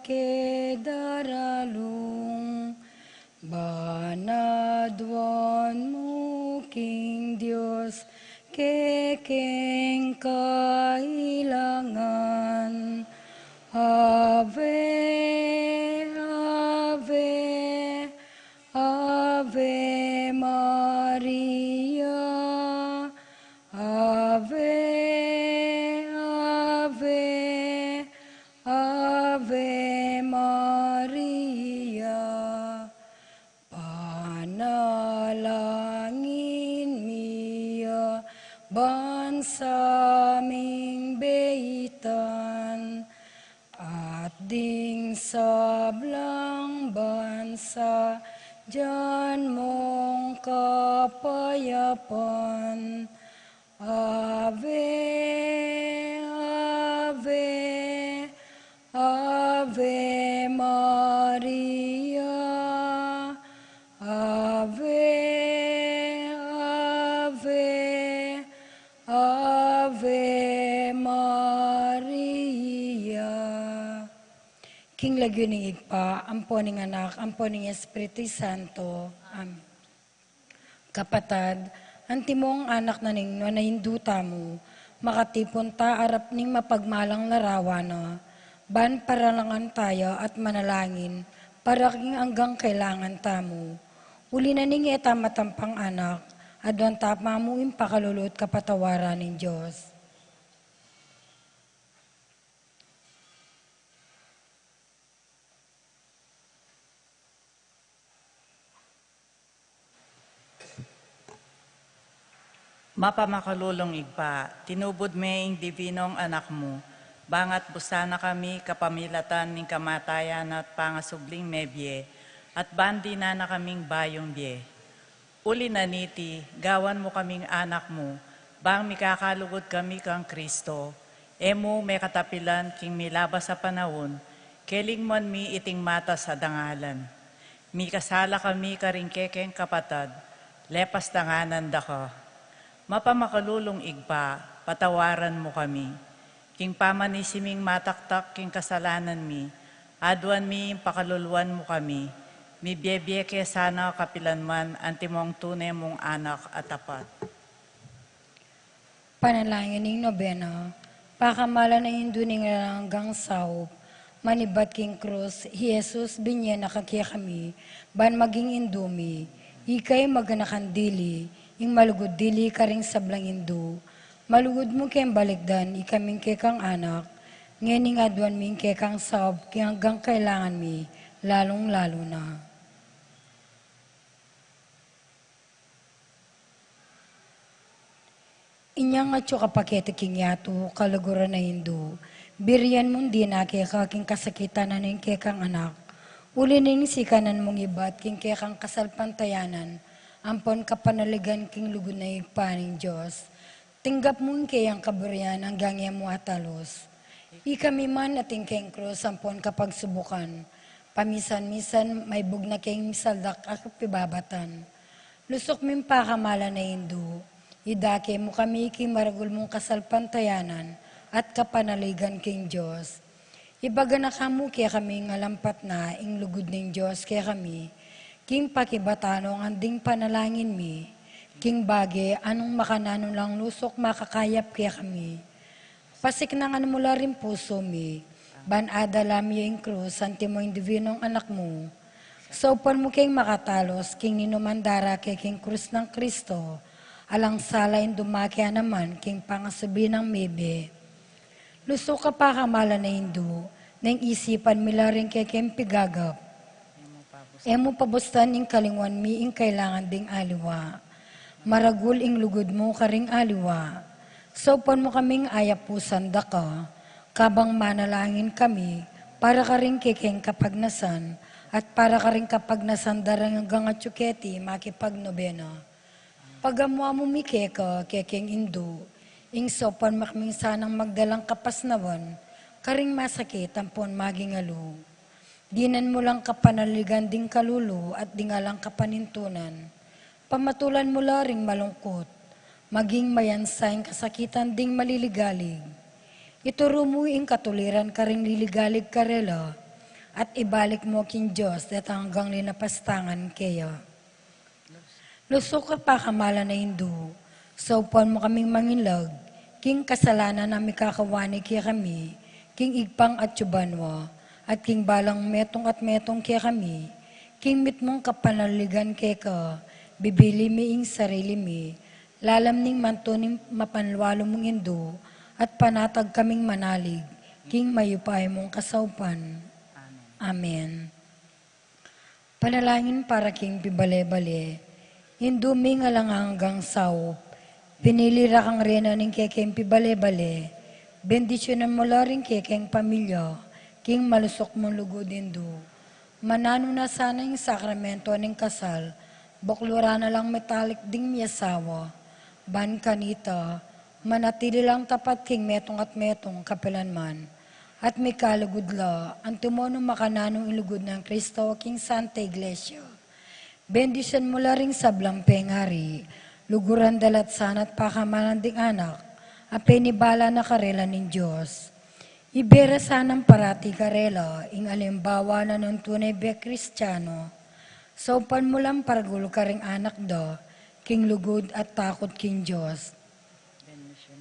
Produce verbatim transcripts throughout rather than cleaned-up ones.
ke daralung, ban aduan mu king Dios kekeng kailangan. Ave, ave, Ave Maria, Ave, Ave, Ave Maria. Panalangin mi ya bansa ming beitan, at ding sablang bansa dyan mong kapayapan. Ave, ave, Ave Maria, Ave, Ave, Ave Maria. King lagyu ning Ibpa, ampo ning Anak, ampo ning Espiritu Santo. Amen. Kapatad, antimong anak na ning Nuan a Indu tamu, makatipun ta arap ning mapagmalang larawan na, ban paralangan taya at manalangin para king anggang kailangan tamu. Uli na ning e ta matampang anak, aduan ta pa mu ing pakalulu at kapatawaran ning Dios. Mapamakalulung Ibpa, tinubud me ing dibinong Anak mu, bang atbusan na kami kapamilatan ning kamatayan at pangasubling mebie, at ban dinan na kaming bayung bie. Uli na niti, gawan mu kaming anak mu, bang mikakalugud kami kang Kristo, e mu mekatapilan king milabas a panaun, kelingwan mi iting matas a dangalan. Mikasala kami karing kekeng kapatad, lepas danganan da ka. Mapamakalulung Ibpa, patawaran mu kami. King pamanisi ming mataktak king kasalanan mi, aduan mi ing pakaluluan mu kami, mibie-bie ke sana kapilan man antimong tune mung anak a tapat. Panalangin ning nobena. Pakamalan a Indu ning alang anggang saup, manibat king krus, i Jesus, binye na ka kekami, ban maging Indu mi. Ika ing maganakan dili, ing malugud dili karing sablang Indu. Malugud mu keng balikdan ikaming kekang anak, ngening aduan mi ing kekang saup king anggang kailangan mi, lalung-lalu na. Inyang atyu ka pa keti king yatu, kaluguran a Indu, birian mung dina keka king kasakitan na ning kekang anak. Uli ning sikanan mung ibat king kekang kasalpantayanan, ampon kapanaligan king lugud ning Ibpa ning Dios. Tinggap mu ing keyang kaburian anggang e mu atalus. Ikami man atin keng krus ampon kapagsubukan, pamisan-misan maibug na keng misaldak a kapibabatan. Lusuk ming pakamalan a Indu, idake mu kami king maragul mung kasalpantayanan at kapanaligan king Dios. Ibaga na ka mu kekami ing alampat na ing lugud ning Dios kekami, king pakibatan nong anding panalangin mi, king bage a nung makananu lang lusuk makakayap kekami. Pasiknangan mu la ring pusu mi, ban adala mi ing krus antimo ing dibinong Anak mu. Saupan mu keng makatalus king ninumang darake king krus nang Kristo, alang sala ing dumake a naman king pangasubli nang mebie. Lusuk ka pakamalan a Indu, neng isipan mi la ring kekeng pigagap. E mu pabustan ing kalingwan mi ing kailangan ding aliwa. Maragul ing lugud mu karing aliwa. Saupan mu kaming ayapusan da ka, kabang manalangin kami para karing kekeng kapagnasan, at para karing kapagnasan da ring anggang atyu keti makipagnobena. Pagamu-amu mi keka, kekeng Indu, ing saupan mu kaming sanang magdalang kapasnawan karing masakit ampon magingalu. Dinan mu lang kapanaligan ding kalulu at ding alang kapanintunan. Pamatulan mu la ring malungkut, maging mayansa ing kasakitan ding maliligalig. Ituru mu ing katuliran karing liligalig karela, at ibalik mu king Dios detang anggang linapastangan keya. Lusuk a pakamalan a Indu, saupan mu kaming manginlag king kasalanan a mikakawani kekami king Ibpang atsu banua, at king balang metung at metung kekami, king mitmung kapanaligan keka, bibili mi ing sarili mi lalam ning mantu ning mapanlualu mung Indu, at panatag kaming manalig king mayupaya mung kasaupan. Amen. Panalangin para king pibale-bale. Indu ming alang anggang saup, pinili ra kang reyna ning kekeng pibale-bale. Bendisyunan mu la ring kekeng pamilya king malusuk mung lugud, Indu. Mananu na sana ing sakramento ning kasal, bakluran na lang mitalik ding miasawa. Ban kanita, manatili lang tapat king metung at metung kapilanman, at mikalugud la, antimo nung makananu ing lugud nang Kristo king Santa Iglesia. Bendisyunan mu la ring sablang pengari, luguran da la at sana't pakamalan ding anak a penibala na karela ning Dios. Ibie ra sanang parati karela ing alimbawa na nung tune bie Kristiano. Saupan mu lang paragul karing anak da king lugud at takut king Dios.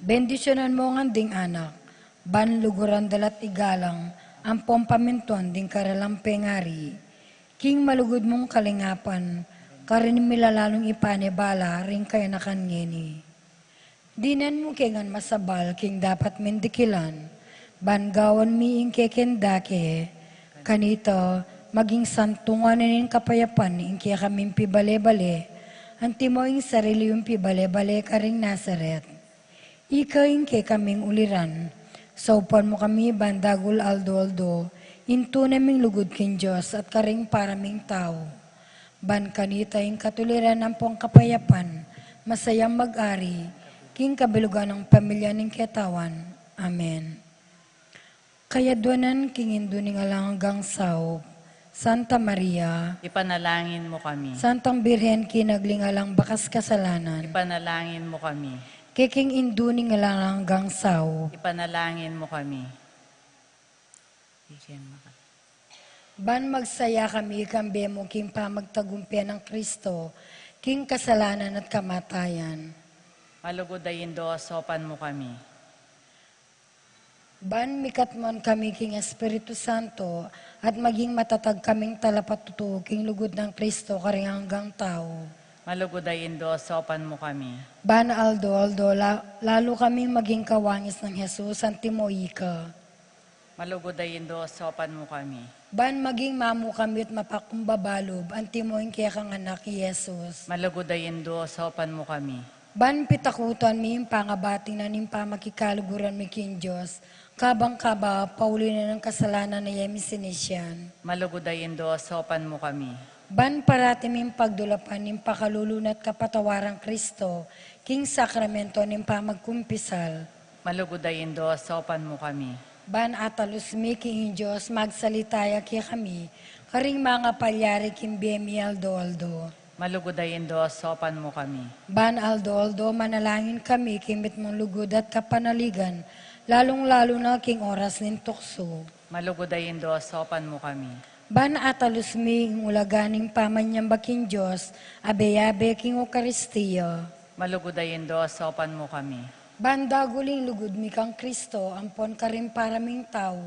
Bendisyunan mu ngan ding anak, ban luguran da la't igalang ampong pamintuan ding karelang pengari king malugud mung kalingapan, karin mi la lalung ipanibala ring kayanakan ngeni. Dinan mu ke ngan masabal king dapat ming dikilan, ban gawan mi ing kekeng dake, kanita maging santungan na ning kapayapan ing kekaming pibale-bale, antimo ing sarili yung pibale-bale karing Nazaret. Ika ing kekaming uliran, saupan mu kami ban dagul aldo-aldo ing tune ming lugud king Dios at karing para ming tau. Ban kanita ing katuliran ampong kapayapan, masayang mag-ari king kabilugan nang pamilya ning ketawan. Amen. Kayadwanan king Indu ning alang anggang saup, Santa Maria. Ipanalangin mu kami. Santang Birhen kinagling alang bakas kasalanan. Ipanalangin mu kami. Kekeng Indu ning alang anggang saup. Ipanalangin mu kami. Ban magsaya kami kambe mu king pamagtagumpe nang Kristo king kasalanan at kamatayan. Malugud a Indu, saupan mu kami. Ban mikatmuan kami king Espiritu Santo, at maging matatag kaming talapatutu king lugud nang Kristo karing anggang tau. Malugud a Indu, saupan mu kami. Ban aldo-aldo la-, lalu kaming maging kawangis nang Jesus antimo ika. Malugud a Indu, saupan mu kami. Ban maging mamu kami at mapakumbaba lub antimo ing kekang anak Jesus. Malugud a Indu, saupan mu kami. Ban pitakutan mi ing pangabati na ning pamakikaluguran mi king Dios, kabang kaba pauli na ning kasalanan a e mi sinisian. Malugud a Indu, saupan mu kami. Ban parati ming pagdulapan ing pakalulu na at kapatawaran Kristo king sakramento ning pamagkumpisal. Malugud a Indu, saupan mu kami. Ban atalus mi king Dios magsalita ya kekami karing mangapalyari king bie mi aldo-aldo. Malugud a Indu, saupan mu kami. Ban aldo-aldo manalangin kami king mitmung lugud at kapanaligan, lalung-lalu na king oras ning tuksu. Malugud a Indu, saupan mu kami. Ban atalus mi ing ulaga ning pamanyamba king Dios abe-abe king Eukaristia. Malugud a Indu, saupan mu kami. Ban dagul ing lugud mi kang Kristo ampon karing para ming tau,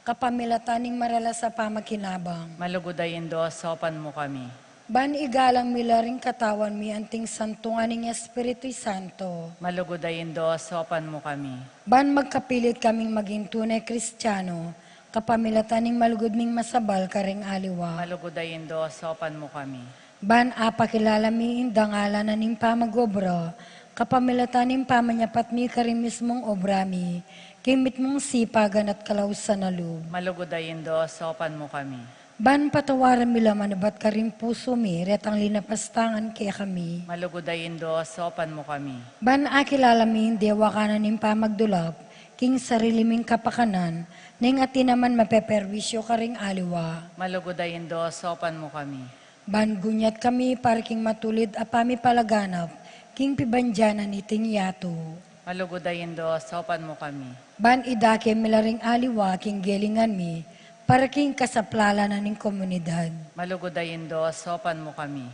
kapamilatan ning maralas a pamakinabang. Malugud a Indu, saupan mu kami. Ban igalang mi la ring katawan mi anting santungan ning Espiritu Santo. Malugud a Indu, saupan mu kami. Ban magkapilit kaming maging tune Kristiano, kapamilatan ning malugud ming masabal karing aliwa. Malugud a Indu, saupan mu kami. Ban apakilala mi ing dangalan na ning pamag-obra, kapamilatan ning pamanyapat mi karing mismung obra mi, king mitmung sipagan at kalausan a lub. Malugud a Indu, saupan mu kami. Ban patawaran mi la manubat karing pusu mi retang linapastangan kekami. Malugud a Indu, saupan mu kami. Ban akilala mi ing dewakan na ning pamagdulap king sarili ming kapakanan, neng atin naman mapeperwisyu karing aliwa. Malugud a Indu, saupan mu kami. Ban gunyat kami para king matulid a pamipalaganap king pibandian na niting yatu. Malugud a Indu, saupan mu kami. Ban idake mi la ring aliwa king gelingan mi, para king kasaplalan na ning komunidad. Malugud a Indu, saupan mu kami.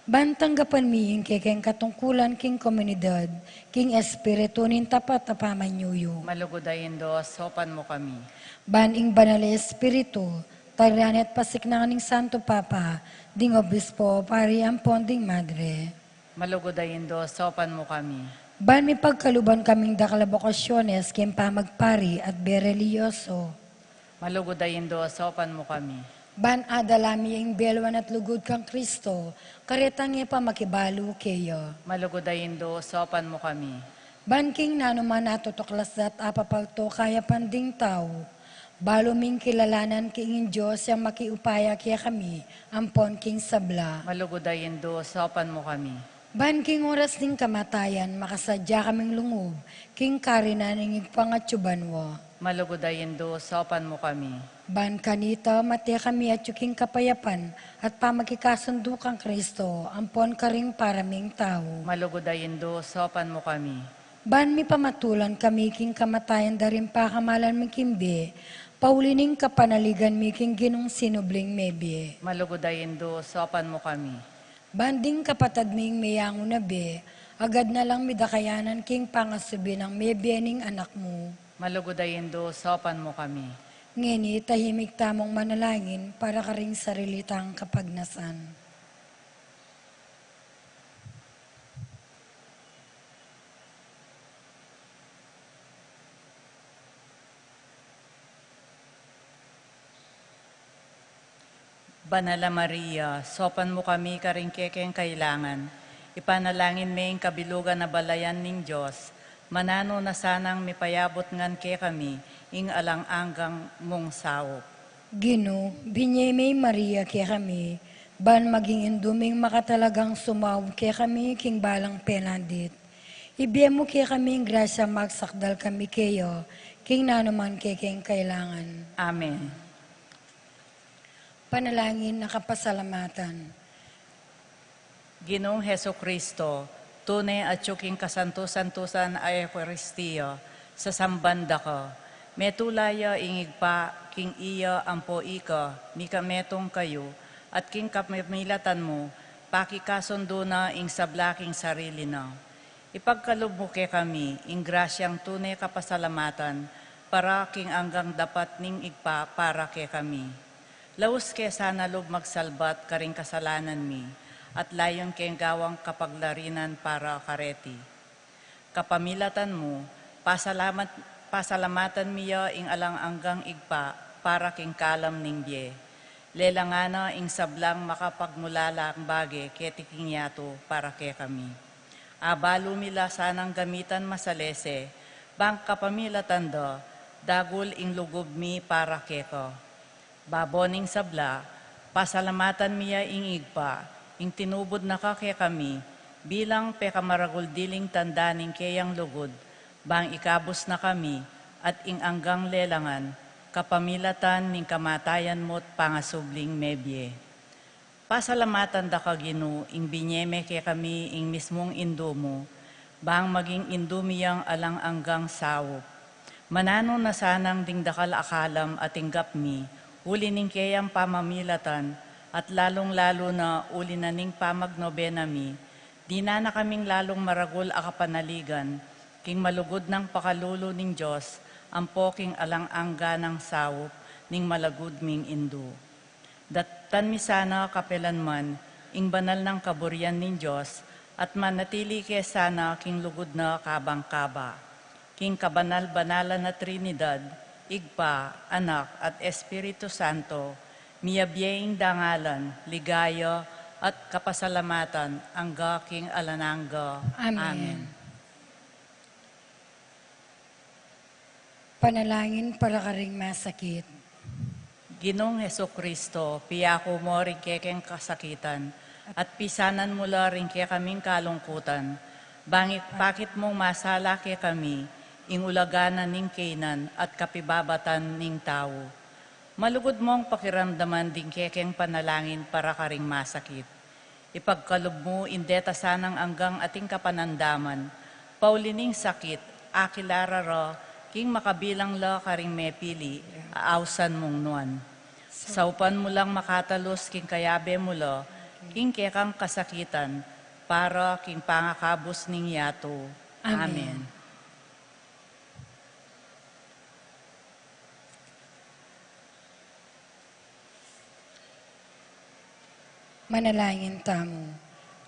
Ban tanggapan mi ing kekeng katungkulan king komunidad, king espiritu ning tapat a pamanyuyu. Malugud a Indu, saupan mu kami. Ban ing Banal a Espiritu, tarian at pasiknangan ning Santo Papa, ding Obispo, Pari, ampon ding Madre. Malugud a Indu, saupan mu kami. Ban mipagkaluban kaming dakal a bokasyones king pamagpari at bie relihiyoso. Malugud a Indu, saupan mu kami. Ban adala mi ing belwan at lugud kang Kristo, karetang e pa makibalu keya. Malugud a Indu, saupan mu kami. Ban king nanuman a tutuklas da at apapagto kayapan ding tau, balu ming kilalanan king Dios yang makiupaya kekami, ampon king sabla. Malugud a Indu, saupan mu kami. Ban king oras ning kamatayan, makasadya kaming lungub king karinan ning Ibpa ngan atsu banua. Malugud a Indu, saupan mu kami. Ban kanita, mate kami atsu king kapayapan at pamagkikasundu kang Kristo, ampon karing paraming tau. Malugud a Indu, saupan mu kami. Ban mipamatulan kami king kamatayan da ring pakamalan mi king bie, pauli ning kapanaligan mi king Ginung sinubling mebie. Malugud a Indu, saupan mu kami. Ban ding kapatad ming meyangu na bie, agad na lang midakayanan king pangasubi nang mebie ning Anak mu. Malugud a Indu, saupan mu kami. Ngeni, tahimik tamung manalangin para karing sarili tang kapagnasan. Banal a Maria, saupan mu kami karing kekeng kailangan. Ipanalangin me ing kabilugan a balayan ning Dios, mananu na sanang mipayabut ngan kekami ing alang anggang mung saup. Ginu, binie me i Maria kekami, ban maging indu ming makatalagang sumaup kekami king balang penandit. Ibie mu kekami ing grasya magsakdal kami keya, king nanuman kekeng kailangan. Amen. Panalangin a kapasalamatan. Ginung Jesucristo, tune atsu king kasantu-santusan a Eukaristia, sasamban da ka. Metula ya ing Ibpa, king iya ampo ika, mikametung kayu, at king kapamilatan mu, pakikasundu na ing sabla king sarili na. Ipagkalub mu kekami ing grasyang tune kapasalamatan para king anggang dapat ning Ibpa para kekami. Laus ke sana lub magsalbat karing kasalanan mi, at layun keng gawang kapaglarinan para kareti. Kapamilatan mu, pasalamat, pasalamatan mi ya ing alang anggang Ibpa para king kalam ning bie. Lelangan na ing sablang makapagmulalang bage keti king yatu para kekami. Abalu mi la sanang gamitan masalese, bang kapamilatan da, dagul ing lugub mi para keka. Babo ning sabla, pasalamatan mi ya ing Ibpa, ing tinubud na ka kekami, bilang pekamaragul diling tanda ning keyang lugud, bang ikabus na kami, at ing anggang lelangan, kapamilatan ning kamatayan mu't pangasubling mebie. Pasalamatan da ka, Ginu, ing binie me kekami ing mismung Indu mu, bang maging Indu mi yang alang anggang saup. Mananu na sanang ding dakal a kalam a tinggap mi, uli ning keyang pamamilatan, at lalung-lalu na uli na ning pamagnobena mi, dinan na kaming lalung maragul a kapanaligan, king malugud nang pakalulu ning Dios, ampo king alang angga nang saup ning malugud ming Indu. Daptan mi sana kapilan man ing banal nang kaburian ning Dios, at manatili ke sana king lugud na kabang kaba. King kabanal-banalan a Trinidad, Ibpa, Anak, at Espiritu Santo, miyabie ing dangalan, ligaya, at kapasalamatan, angga king alang angga. Amen. Amen. Panalangin para karing masakit. Ginung Jesucristo, piyaku mu ring kekeng kasakitan, at pisanan mu la ring kekaming kalungkutan, bang ipakit mung masala kekami, ing ulaga na ning kaynan at kapibabatan ning tau. Malugud mung pakiramdaman ding kekeng panalangin para karing masakit. Ipagkalub mu ing deta sanang anggang ating kapanandaman, pauli ning sakit, akilala ra, king makabilang la karing mepili, a ausan mung nuan. Saupan mu lang makatalus king kayabe mu la, ing kekang kasakitan, para king pangakabus ning yatu. Amen. Amen. Manalangin tamu.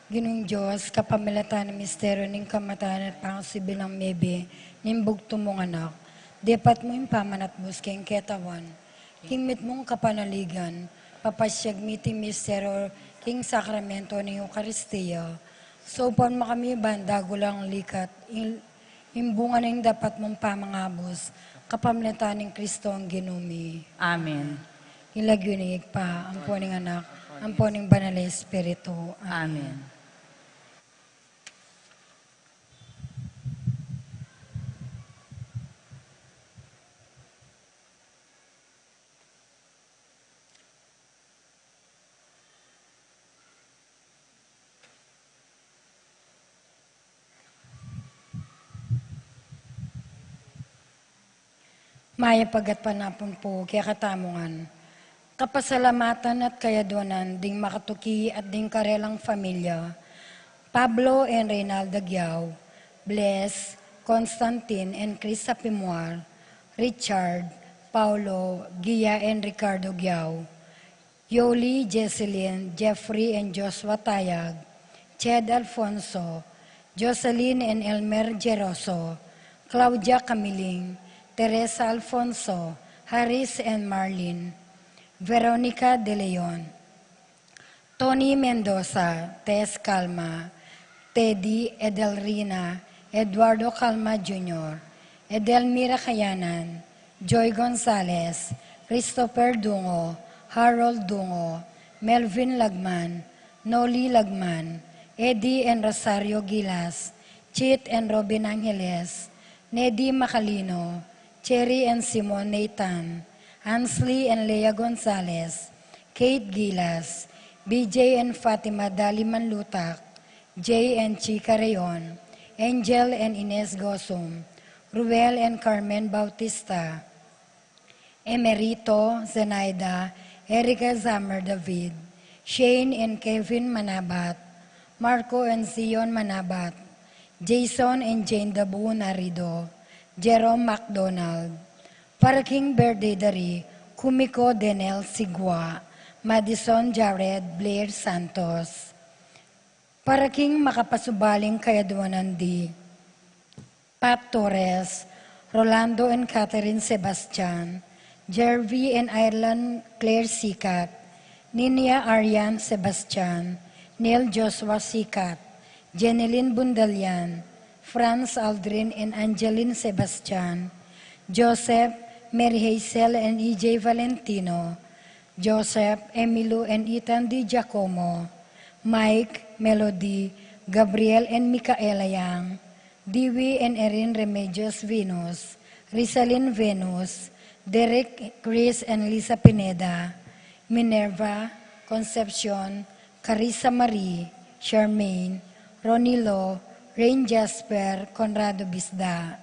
Ginung Dios, kapamilatan ning misteryu ning kamatayan at pangasiubi nang mebie ning bugtung mung Anak, depat mu ing pamanatbus king ketawan king mitmung kapanaligan, papasyag mi iti misteryu king sakramento ning Eukaristia. Saupan mu kami ban dagulang likat ing, ing bunga ning dapat mung pamangabus, kapamilatan ning Kristong Ginu mi. Amen. King lagyu ning Ibpa, ampo ning Anak, ampo ning Banal a Espiritu. Amen. Amen. Mayap a gatpanapun pu kekatamu ngan. Kapasalamatan at kayaduanan ding makatuki at ding karelang familia, Pablo and Reynalda Giao, Bless, Constantine and Chris Apimuar, Richard, Paulo, Gia and Ricardo Giao, Yoli, Jesselyn, Jeffrey and Joshua Tayag, Ched Alfonso, Jocelyn and Elmer Geroso, Claudia Camiling, Teresa Alfonso, Harris and Marlin, Veronica De Leon, Tony Mendoza, Tess Calma, Teddy, Edelrina, Eduardo Calma Junior, Edelmira Kayanan, Joy Gonzalez, Christopher Dungo, Harold Dungo, Melvin Lagman, Noli Lagman, Eddie and Rosario Gilas, Chit and Robin Angeles, Nedi Macalino, Cherry and Simon Nathan, Ansley and Lea Gonzalez, Kate Gilas, B J and Fatima Dali Manlutak, Jay and Chica Rayon, Angel and Ines Gosum, Ruel and Carmen Bautista, Emerito, Zenaida, Erica Zammer David, Shane and Kevin Manabat, Marco and Zion Manabat, Jason and Jane Dabun Arido, Jerome McDonald, para king birthday da ri Kumiko Denel Sigua, Madison Jared Blair Santos. Para king makapasubaling kayaduanan di Pat Torres, Rolando and Catherine Sebastian, Jervy and Ireland Claire Sikat, Ninia Arian Sebastian, Neil Joshua Sikat, Jenilyn Bundalian, Franz Aldrin and Angeline Sebastian, Joseph, Mary Hazel and E J Valentino, Joseph, Emilu and Ethan Di Giacomo, Mike, Melody, Gabriel and Micaela Yang, Dewey and Erin Remedios Venus, Rizalin Venus, Derek, Chris and Lisa Pineda, Minerva, Concepcion, Carissa Marie, Charmaine, Ronilo, Rain Jasper, Conrado Bisda,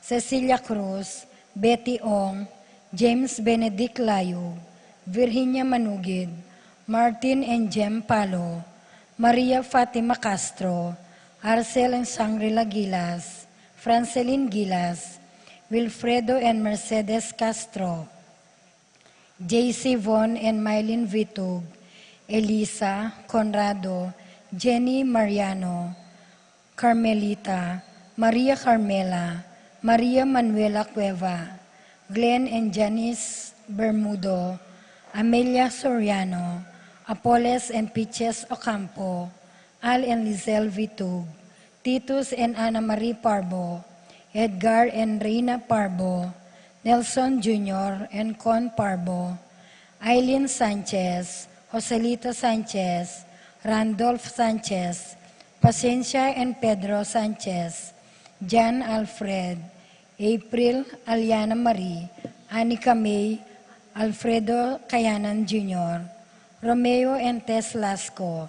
Cecilia Cruz, Betty Ong, James Benedict Layug, Virginia Manugid, Martin and Jem Palo, Maria Fatima Castro, Arcel and Shangri-La Gilas, Francelin Gilas, Wilfredo and Mercedes Castro, J C Von and Mylene Vitug, Elisa, Conrado, Jenny Mariano, Carmelita, Maria Carmela, Maria Manuela Cueva, Glenn and Janice Bermudo, Amelia Soriano, Apoles and Piches Ocampo, Al and Lizelle Vitug, Titus and Ana Marie Parbo, Edgar and Reina Parbo, Nelson Junior and Con Parbo, Aileen Sanchez, Joselito Sanchez, Randolph Sanchez, Pasencia and Pedro Sanchez, Jan Alfred, April, Aliana Marie, Anika May, Alfredo Kayanan Junior, Romeo and Tess Lasco,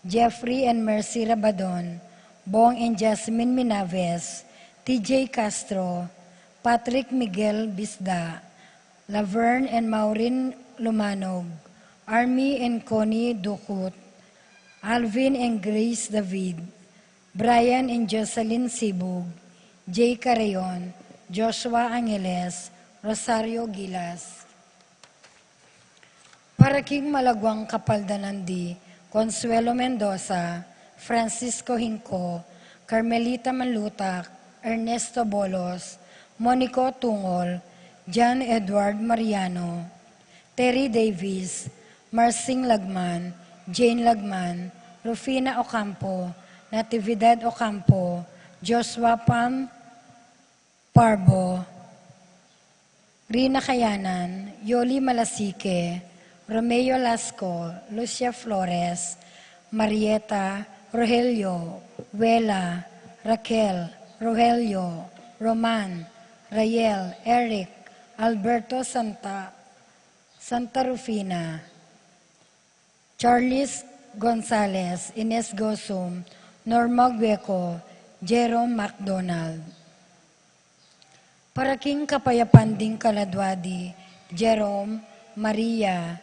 Jeffrey and Mercy Rabadon, Bong and Jasmine Minaves, T J Castro, Patrick Miguel Bisda, Laverne and Maureen Lumanog, Army and Connie Ducut, Alvin and Grace David, Brian and Jocelyn Sibug, Jay Carreon, Joshua Angeles, Rosario Gilas. Para king malaguang kapaldanan di Consuelo Mendoza, Francisco Hinco, Carmelita Manlutak, Ernesto Bolos, Monico Tungol, John Edward Mariano, Terry Davis, Marsing Lagman, Jane Lagman, Rufina Ocampo, Natividad Ocampo, Joshua Pam Parbo, Rina Kayanan, Yoli Malasique, Romeo Lasco, Lucia Flores, Marieta, Rogelio, Wela, Raquel, Rogelio, Roman, Rayel, Eric, Alberto Santa, Santa Rufina, Charles Gonzalez, Ines Gosum, Norma Gueco, Jerome MacDonald. Para king kapayapan ding kaladua di Jerome, Maria,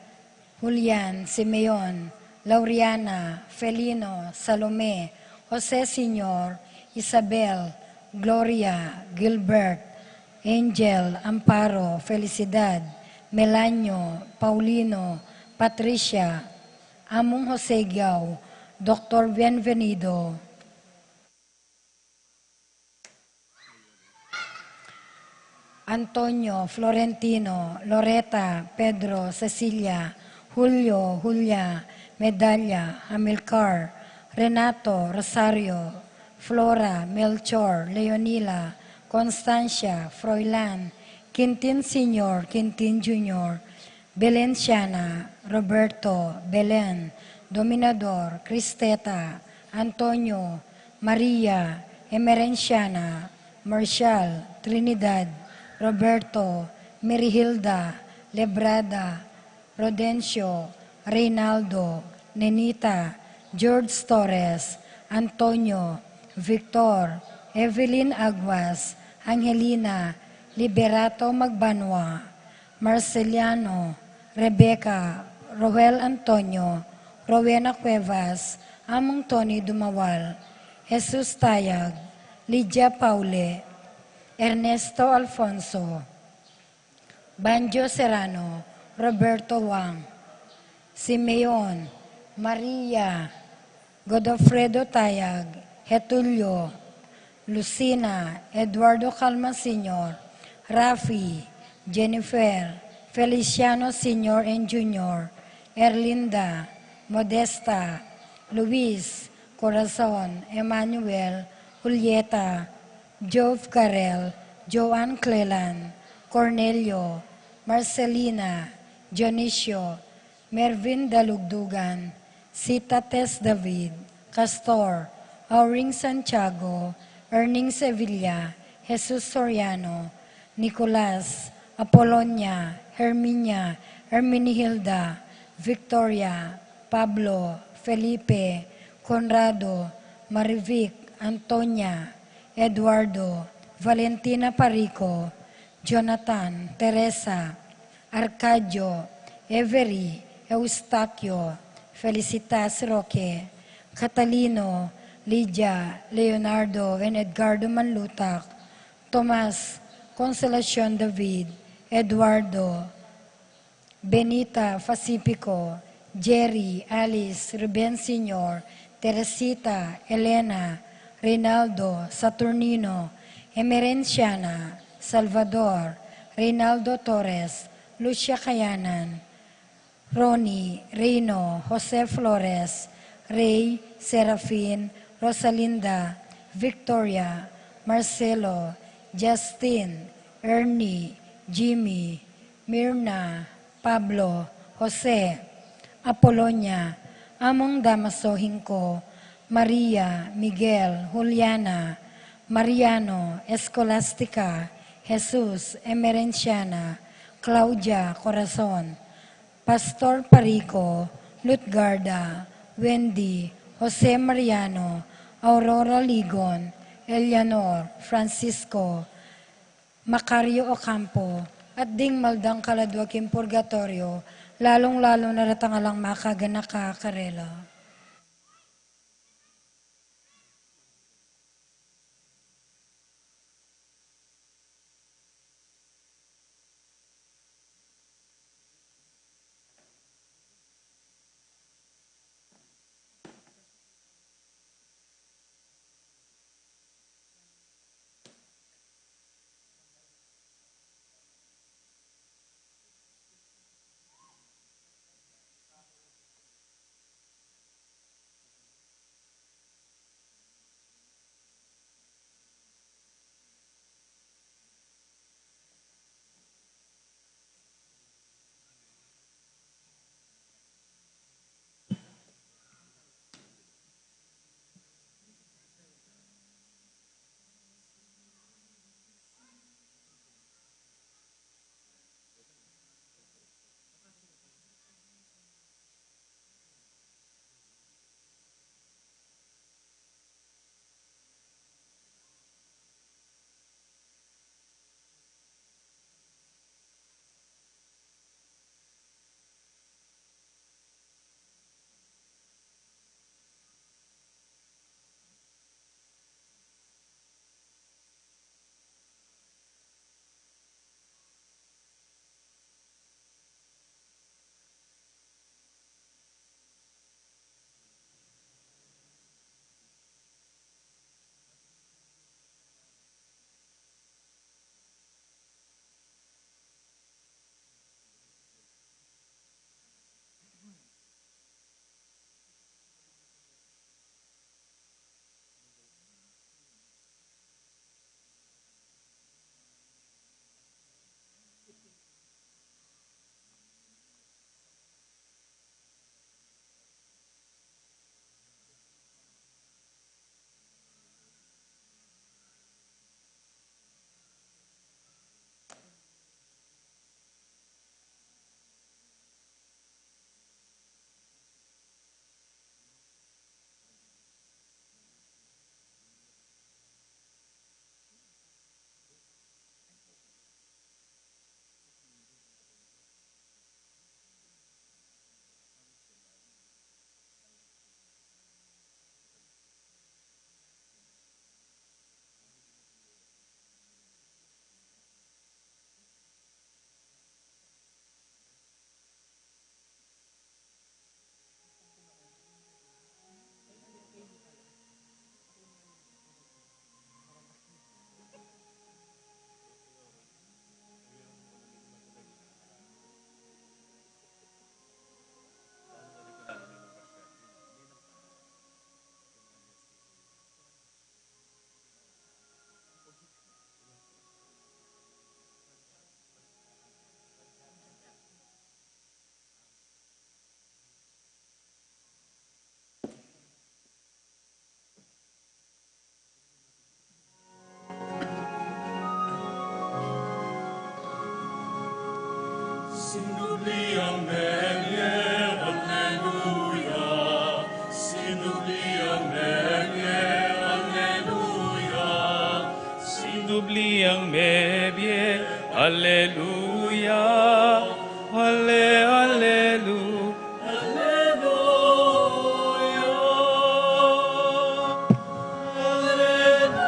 Julian, Simeon, Lauriana, Felino, Salome, Jose Senior, Isabel, Gloria, Gilbert, Angel, Amparo, Felicidad, Melanio, Paulino, Patricia, Among Jose Gau, Doktor Bienvenido, Antonio, Florentino, Loreta, Pedro, Cecilia, Julio, Julia, Medalla, Amilcar, Renato, Rosario, Flora, Melchor, Leonila, Constancia, Froilan, Quintin Senior, Quintin Junior, Belenciana, Roberto, Belen, Dominador, Cristeta, Antonio, Maria, Emerenciana, Marcial, Trinidad, Roberto, Merihilda, Lebrada, Rodencio, Reynaldo, Nenita, George Torres, Antonio, Victor, Evelyn Aguas, Angelina, Liberato Magbanua, Marceliano, Rebecca, Roel Antonio, Rowena Cuevas, Among Tony Dumawal, Jesus Tayag, Lydia Paule, Ernesto Alfonso, Banjo Serrano, Roberto Wang, Simeon, Maria, Godofredo Tayag, Getulio, Lucina, Eduardo Calma Senior, Rafi, Jennifer, Feliciano Senior and Junior, Erlinda, Modesta, Luis, Corazon, Emmanuel, Julieta, Jove Carel, Joan Cleland, Cornelio, Marcelina, Dionisio, Mervin Dalugdugan, Sita Tess David, Castor, Auring Santiago, Erning Sevilla, Jesus Soriano, Nicolas, Apolonia, Herminia, Herminihilda, Victoria, Pablo, Felipe, Conrado, Marivic, Antonia, Eduardo, Valentina Parico, Jonathan, Teresa, Arcadio, Avery, Eustaquio, Felicitas Roque, Catalino, Lydia, Leonardo, and Edgardo Manlutak, Tomas, Consolacion David, Eduardo, Benita, Pacifico, Jerry, Alice, Ruben Senior, Teresita, Elena, Reynaldo, Saturnino, Emerenciana, Salvador, Reynaldo Torres, Lucia Kayanan, Ronnie, Reino, Jose Flores, Rey, Serafin, Rosalinda, Victoria, Marcelo, Justin, Ernie, Jimmy, Mirna, Pablo, Jose, Apolonia, Among Damaso Hinco, Maria, Miguel, Juliana, Mariano, Escolastica, Jesus, Emerenciana, Claudia, Corazon, Pastor Parico, Lutgarda, Wendy, Jose Mariano, Aurora Ligon, Eleanor, Francisco, Macario Ocampo, at ding maldang kaladua king purgatorio, lalung-lalu na retang alang makaganaka karela. Sindubli ang mebie, alleluia. Sindubli ang mebie, alleluia. Sindubli ang mebie, alleluia. Alle, allelu-, alleluia. Alleluia.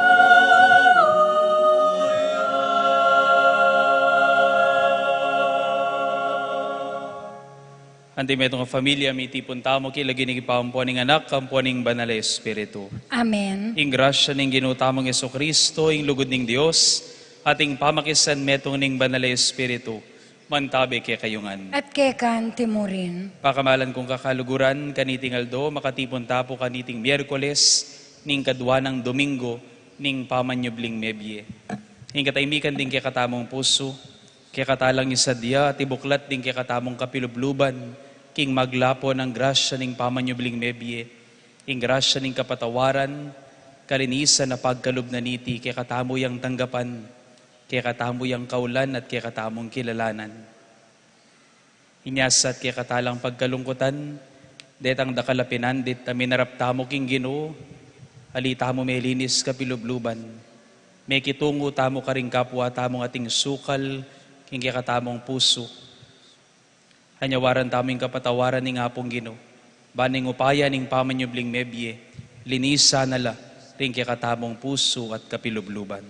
Anti metung a familia, mitipun tamu king lagyu ning Ibpa, ampo ning Anak, ampo ning Banal a Espiritu. Amen. Ing grasya ning Ginu tamung Jesucristo, ing lugud ning Dios, at ing pamakisanmetung ning Banal a Espiritu, mantabe kekayu ngan. At keka anti murin. Pakamalan kung kakaluguran, kaniting aldo, makatipun ta pu kaniting Miyerkules, ning kadua nang Domingo ning pamanyubling mebie. Ing katahimikan ding kekatamung pusu, kekatalang isadia, at ibuklat ding kekatamung kapilubluban, king maglapo nang grasya ning pamanyubling mebie, ing grasya ning kapatawaran, kalinisan a pagkalub na niti, kekatamu yang tanggapan, kekatamu yang kaulan, at kekatamung kilalanan. Inya sa at kekatalang pagkalungkutan, detang dakal a pinandit a minarap tamu king Ginu, ali tamu melinis kapilubluban, mekitungu tamu karing kapwa tamung ating sukal, king kekatamung pusu. Anyawaran tamu ing kapatawaran ning Apung Ginu, ban ing upaya ning pamanyubling mebie, linisan na la ring kekatamung pusu at kapilubluban.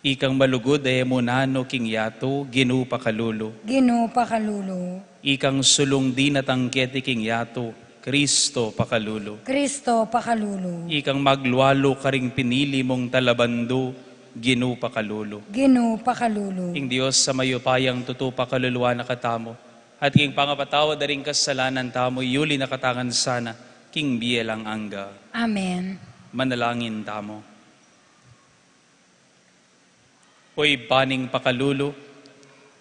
Ikang malugud a e mu nanu king yatu, Ginu pakalulu. Ginu pakalulu. Ikang sulung dinatang keti king yatu, Kristo pakalulu. Kristo pakalulu. Ikang maglualu karing pinili mung talabandu, Ginu pakalulu. Ginu pakalulu. Ing Dios a mayupayang tutu pakaluluan na katamu, at king pangapatawad da ring kasalanan tamu, yuli na katamu ngan sana king bie alang angga. Amen. Manalangin tamu. O Ibpa ning pakalulu,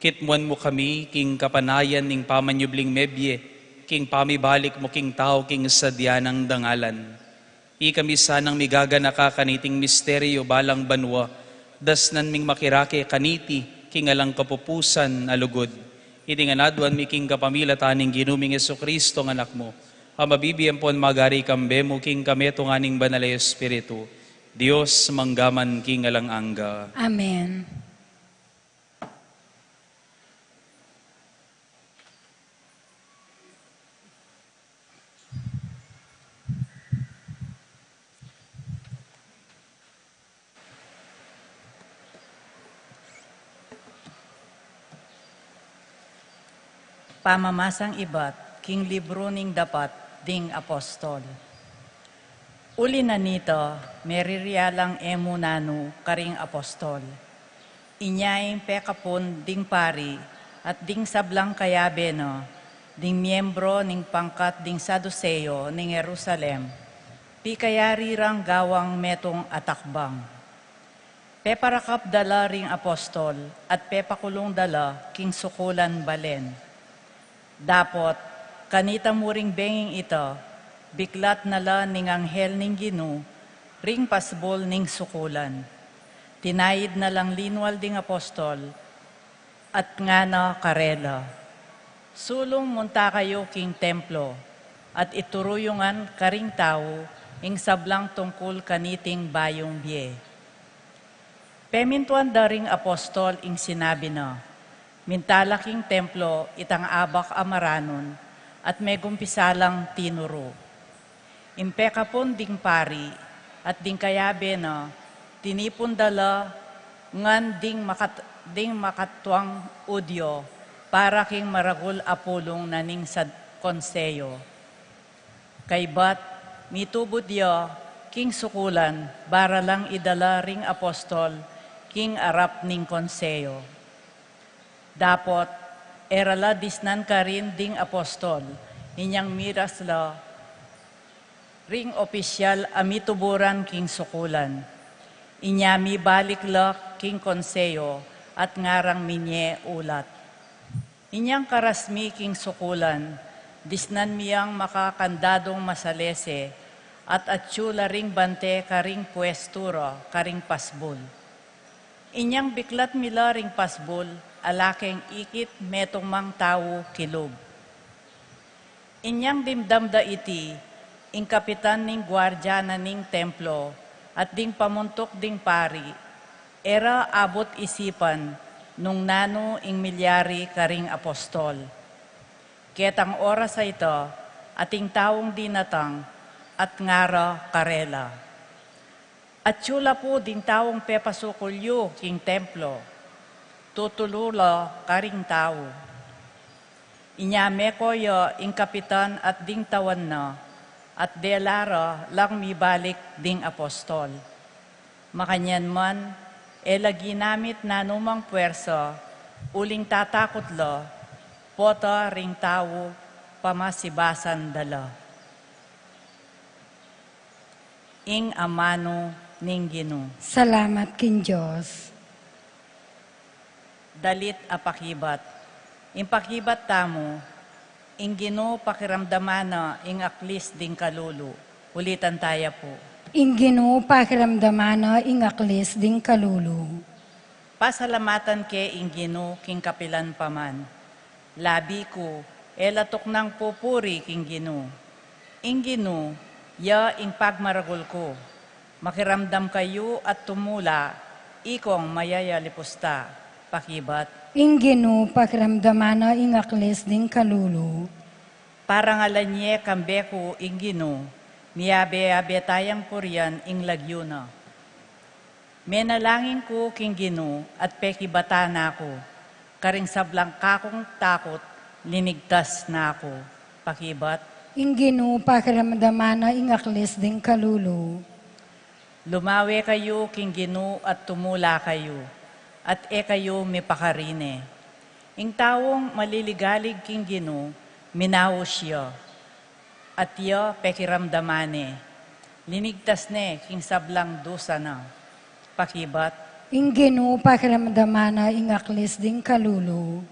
kitmuan mu kami king kapanayan ning pamanyubling mebie, king pamibalik mu king tau king sadya nang dangalan. Ikami sanang migaganaka kaniting misteryu balang banua, dasnan ming makirake kaniti king alang kapupusan a lugud. Iti ngan aduan mi king kapamilatan ning Ginu ming Jesucristo nga Anak mu, a mabibie ampon magari kambe mu king kametungan ning Banal a Espiritu, Dios mangga man king alang angga. Amen. Pamamasang ibat king libru ning Dapat ding Apostol. Uli na nita, meririalang e mu nanu karing apostol. Inya ing pekapun ding pari at ding sablang kayabe na, ding miembro ning pangkat ding Saduseo ning Jerusalem, pikayari rang gawang metung a takbang. Peparakap da la ring apostol at pepakulung da la king sukulan balen. Dapot, kanita mu ring benging ita, biklat na la ning anghel ning Ginu ring pasbul ning sukulan. Tinaid na lang linwal ding apostol at ngana karela, "Sulung munta kayu king templo at ituru yu ngan karing tau ing sablang tungkul kaniting bayung bie." Pemintuan da ring apostol ing sinabi na. Minta la king templo itang abak a maranun at megumpisa lang tinuru. Ing pekapun ding pari at ding kayabe na, tinipun da la ngan ding makat-, ding makatuang Judio para king maragul a pulung na ning sad-, konseyo. Kaybat, mitubud ya king sukulan, bara lang idala ring apostol king arap ning konseyo. Dapot, e ra la disnan karin ding apostol, inyang miras la ring opisyal a mituburan king sukulan. Inya mibalik la king konseyo at ngarang minye ulat. Inyang karas mi king sukulan, disnan mi yang makakandadung masalese, at atyu la ring bante karing puestu ra karing pasbul. Inyang biklat mi la ring pasbul, ala keng ikit metung mang tau kilub. Inyang dimdam da iti, ing kapitan ning guardia na ning templo at ding pamuntuk ding pari, e ra abut isipan nung nanu ing milyari karing apostol. Ketang oras a ita, ating taung dinatang at ngara karela, "Atyu la pu ding taung pepasukul yu king templo, tutulu la karing tau." Inya meko ya ing kapitan at ding tawan na, at dela ra lang mibalik ding apostol. Makanyan man, e la ginamit nanumang puersa, uling tatakut la, pota ring tau pamasibasan da la. Ing amanu ning Ginu. Salamat king Dios. Dalit a pakibat. Ing pakibat tamu, ing Ginu pakiramdaman na ing aklis ding kalulu. Ulitan taya pu. Ing Ginu pakiramdaman na ing aklis ding kalulu. Pasalamatan ke ing Ginu king kapilan pa man. Labi ku, E la tuknang pupuri king Ginu. Ing Ginu, ya ing pagmaragul ku. Makiramdam kayu at tumula, ikong mayayalipusta. Pakibat. Ing Ginu, pakiramdaman na ing aklis ding kalulu. Parangalan ye kambe ku ing Ginu, miyabe-abe tayang purian ing lagyu na. Menalangin ku king Ginu at pekibatan na ku, karing sablang kakung takut, linigtas na ku. Pakibat. Ing Ginu, pakiramdaman na ing aklis ding kalulu. Lumawe kayu king Ginu at tumula kayu, at e kayu mipakarine. Ing taung maliligalig king Ginu, minaus ya, at ya pekiramdaman ne, linigtas ne king sablang dusa na. Pakibat. Ing Ginu, pakiramdaman na ing aklis ding kalulu.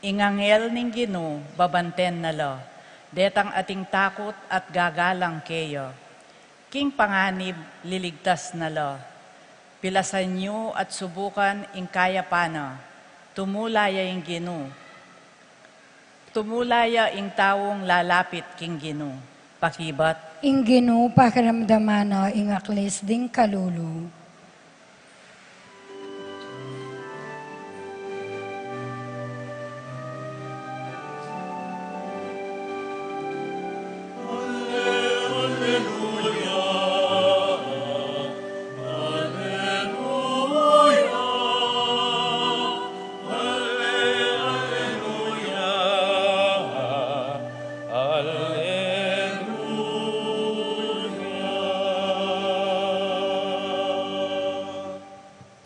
Ing anghel ning Ginu, babanten na la detang ating takut at gagalang keya. King panganib, liligtas na la. Pilasan yu at subukan ing kayapan na. Tumula ya ing Ginu. Tumula ya ing taung lalapit king Ginu. Pakibat. Ing Ginu, pakiramdaman na ing aklis ding kalulu.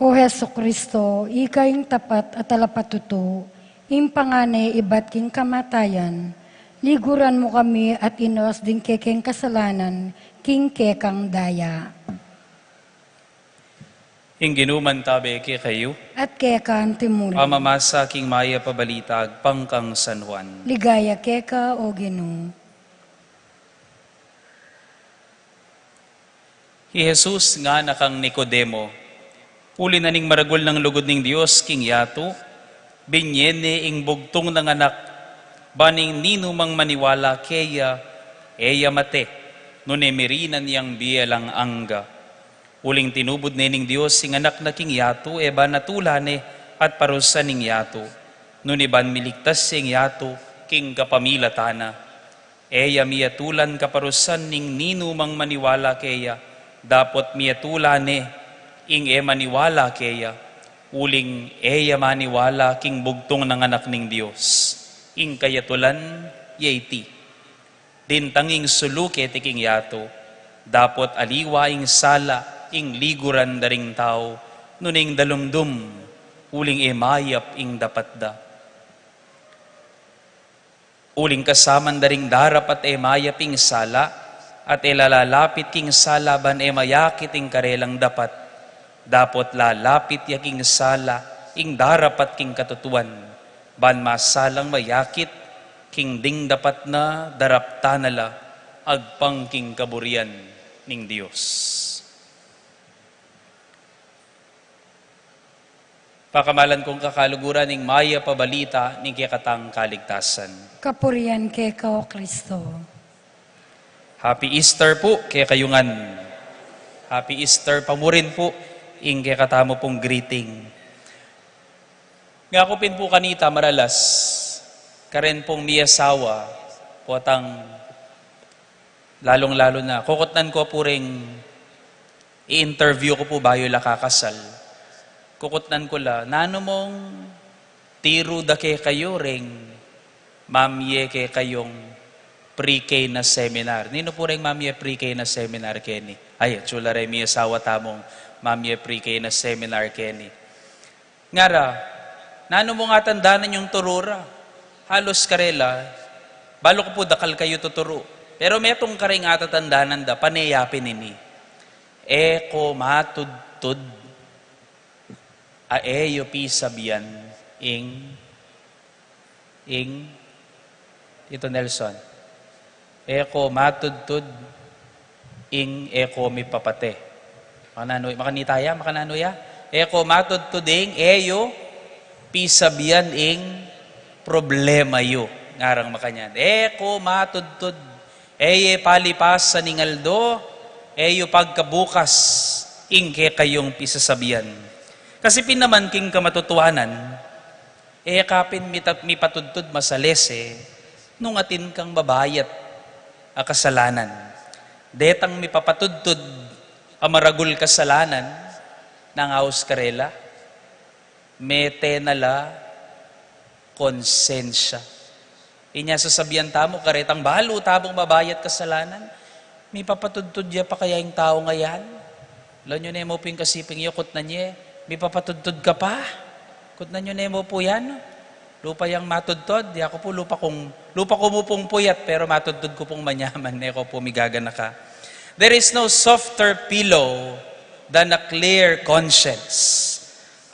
O Jesucristo, ika ing tapat a talapatutu, ing pangane ibat king kamatayan, liguran mu kami at inos ding kekeng kasalanan king kekang daya. Ing Ginu mantabe kekayu. At keka antimurin. Pamamasa king mayap a balita agpang kang San Juan. Ligaya keka, O Ginu. I Jesus ngana kang Nicodemo, uli na ning maragul nang lugud ning Dios king yatu, binye ne ing bugtung nang anak, ban ing ninumang maniwala keya, e ya mate, nune mirinan yang bie alang angga. Uling tinubud ne ning Dios ing anak na king yatu, e ba natula ne at parusan ing yatu, nune ban miligtas ya ing yatu king kapamilatan na. E ya miyatulan kaparusan ning ninumang maniwala keya, dapot miyatulan ne ing e maniwala keya, uling e ya maniwala king bugtung nang anak ning Dios, ing kayatulan ya iti. Dintang ing sulu keti king yatu, dapot aliwa ing sala ing liguran da ring tau, nune ing dalumdum, uling e mayap ing dapat da. Uling kasaman da ring darapat e mayap ing sala, at e lalapit king sala ban e mayakit ing karelang dapat, dapot lalapit ya king sala ing darapat king katutuan, ban masalang mayakit king ding dapat na daraptan na la agpang king kaburian ning Dios. Pakamalan kung kakaluguran ing mayap a balita ning kekatang kaligtasan. Kapurian keka, O Kristo. Happy Easter pu kekayu ngan. Happy Easter pa murin pu ing kekatamu pung greeting. Ngaku pin pu kanita maralas, karen pung miyasawa, potang lalung-lalu na, kukutnan ku pu ring i-interview ku pu bayu la kakasal. Kukutnan ku la, nanu mung tiru da kekayu ring mamye kekayung pre-K na seminar? Ninu pu ring mamye pre-K na seminar keni? Ay, atsu la reng miyasawa tamung mamye pre-K na seminar keni. Ngara, nanu mung atandanan yung turu ra? Halus karela, balu ku pu dakal kayu tuturu. Pero metung karing atatandanan da, pane ya pin ini. E ko matudtud a e yu pisabian ing, ing, Tito Nelson. E ko matudtud ing e ko mipapate. Makananu, makanita ya, makananu ya? E ko matudtud ing e yu pisabian ing problema yu. Ngarang makanyan, e ko matudtud, e ye palipasan ing aldo, e yu pagkabukas ing kekayung pisasabian. Kasi pin naman king kamatutuanan, e ka pin mita-, mipatudtud masalese nung atin kang mabayat a kasalanan. Detang mipapatudtud a maragul kasalanan, nang aus karela, mete na la konsensya. Inya sasabian tamu, karetang balu tamung mabayat kasalanan, mipapatudtud ya pa kaya ing taung ayan? Ala yu ne mu pu ing kasiping yu, kutnan ye, mipapatudtud ka pa? Kutnan yu ne mu pu yan? Lupa yang matudtud, ya ku pu, lupa kung, lupa ku mu pung puyat, pero matudtud ku pung manyaman, e ku pu migaganaka. There is no softer pillow than a clear conscience.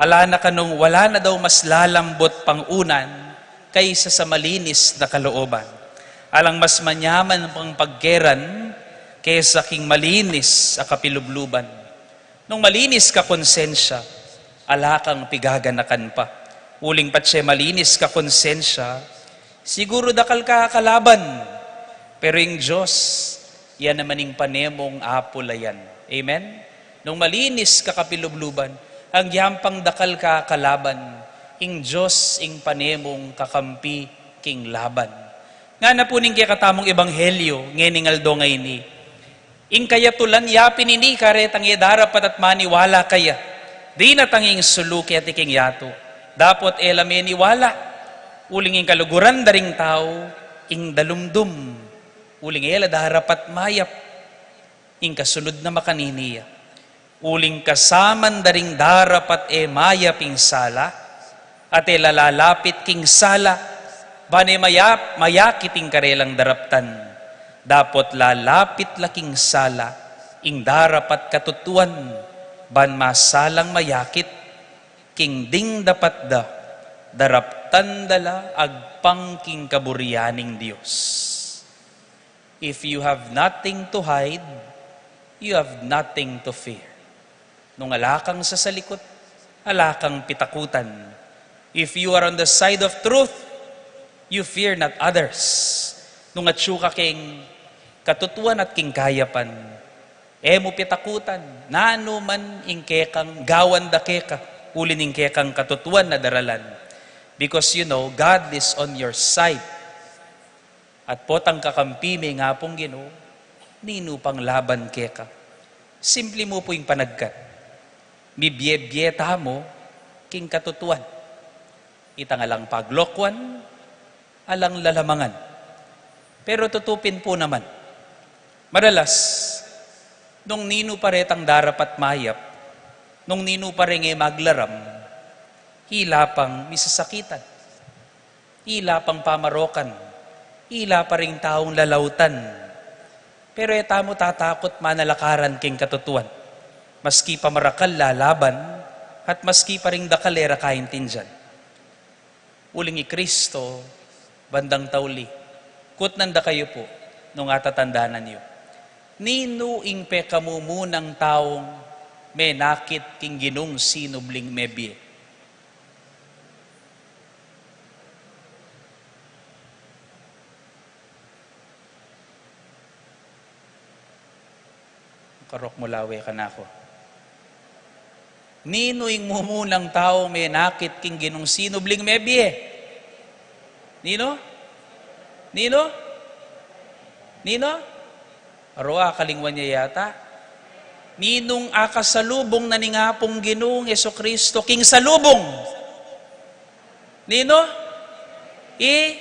Ala na kanung wala na daw mas lalambut pang unan kaysa sa malinis na kalooban. Alang mas manyaman pang pagkeran kesa king malinis a kapilubluban. Nung malinis ka konsensya, ala kang pigaganakan pa. Uling patse malinis ka konsensya, siguru dakal ka kalaban. Pero ing Dios, yan naman ing pane mung apulayan. Amen? Nung malinis ka kapilubluban, agyang pang dakal ka kalaban, ing Dios ing pane mung kakampi king laban. Ngana pu ning kekatamung ebanghelyo ngening aldo ngeni, ing kayatulan ya pin ini karetang e darapat at maniwala kaya, dinatang ing sulu keti king yatu, dapot e la meniwala. Uling ing kaluguran da ring tau, ing dalumdum, uling e la darapat mayap ing kasunud na makanini ya. Uling kasaman da ring darapat e mayap ing sala, at e la lalapit king sala, ban e mayap, mayakit ing karelang daraptan. Dapot lalapit la king sala ing darapat katutuan, ban masalang mayakit king ding dapat da, daraptan da la agpang king kaburian ning Dios. If you have nothing to hide, you have nothing to fear. Nung ala kang sasalikut, ala kang pitakutan. If you are on the side of truth, you fear not others. Nung atsu ka king katutuan at king kayapan, e mu pitakutan nanu man ing kekang gawan da keka, uli ning kekang katutuan a daralan. Because, you know, God is on your side. At potang kakampi me ing Apung Ginu, ninu pang laban keka? Simpli mu pu ing panagkat. Mibie-bie tamu king katutuan. Itang alang paglokuan, alang lalamangan. Pero tutu pin pu naman, madalas, nung ninu pa retang darapat mayap, nung ninu pa reng e maglaram, ila pang misasakitan. Ila pang pamarokan, ila pa ring taung lalautan. Pero e tamu tatakut manalakaran king katutuan, maski pa marakal lalaban, at maski pa ring dakal e ra kaintindian. Uling i Kristo, bandang tauli, kutnan da kayu pu, nung atatandanan yu, ninu ing pekamumunang taung menakit king Ginung sinubling mebie? Karok mu lawe kanaku. Ninu ing mumunang tau menakit king Ginung sinubling mebie? Ninu? Ninu? Ninu? Arua, kalingwan ya yata. Ninung akasalubung na ning Apung Ginung Jesucristo king salubung? Ninu? I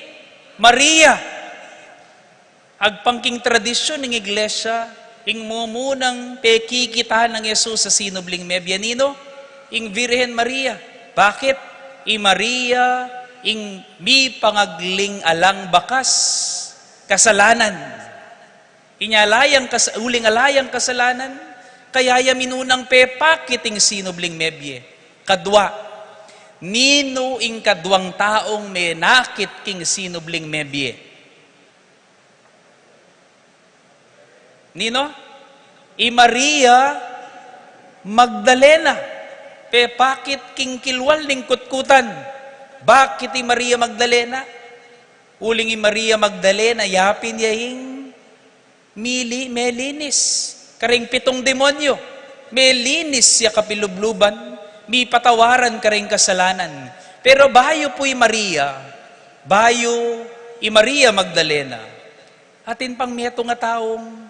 Maria. Agpang king tradisyun ning Iglesia, ing mumunang pekikita nang Jesus a sinubling mebie, ninu? Ing Virgen Maria. Bakit? I Maria ing mipangagling alang bakas kasalanan. Inya ala yang kas-, uling ala yang kasalanan, kaya ya minunang pepakit ing sinubling mebie. Kadua, ninu ing kaduang taung menakit king sinubling mebie? Ninu? I Maria Magdalena. Pepakit king kilwal ning kutkutan. Bakit i Maria Magdalena? Uling i Maria Magdalena, yapin ya ing mili-, melinis kareng pitung demonyu. Melinis ya kapilubluban, mipatawaran kareng kasalanan. Pero bayu pu i Maria, bayu i Maria Magdalena, atin pang metung a taung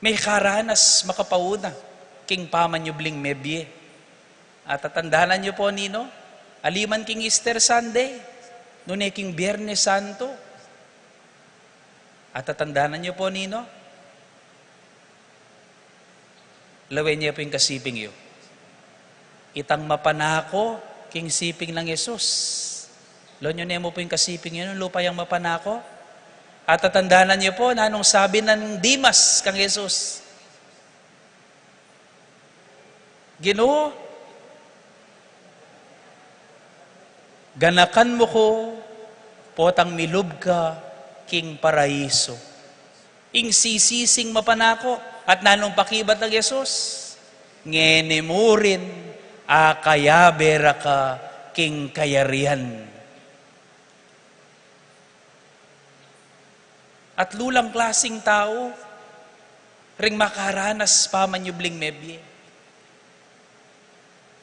mekaranas makapauna king pamanyubling mebie. Atatandanan yu pu ninu? Ali man king Easter Sunday, nune king Biernes Santo. Atatandanan yu pu ninu? Lawen ye pu ing kasiping yu. Itang mapanako king siping nang Jesus. Lawen yu ne mu pu ing kasiping yu, nung lupa yang mapanako. Atatandanan yu pu, nanung sabi nang Dimas kang Jesus? Ginu, ganakan mu ku potang milub ka king paraiso. Ing sisising mapanako, at nanung pakibat nang Jesus? Ngeni murin, akayabe ra ka king kayarian. At lulang klasing tau ring makaranas pamanyubling mebie.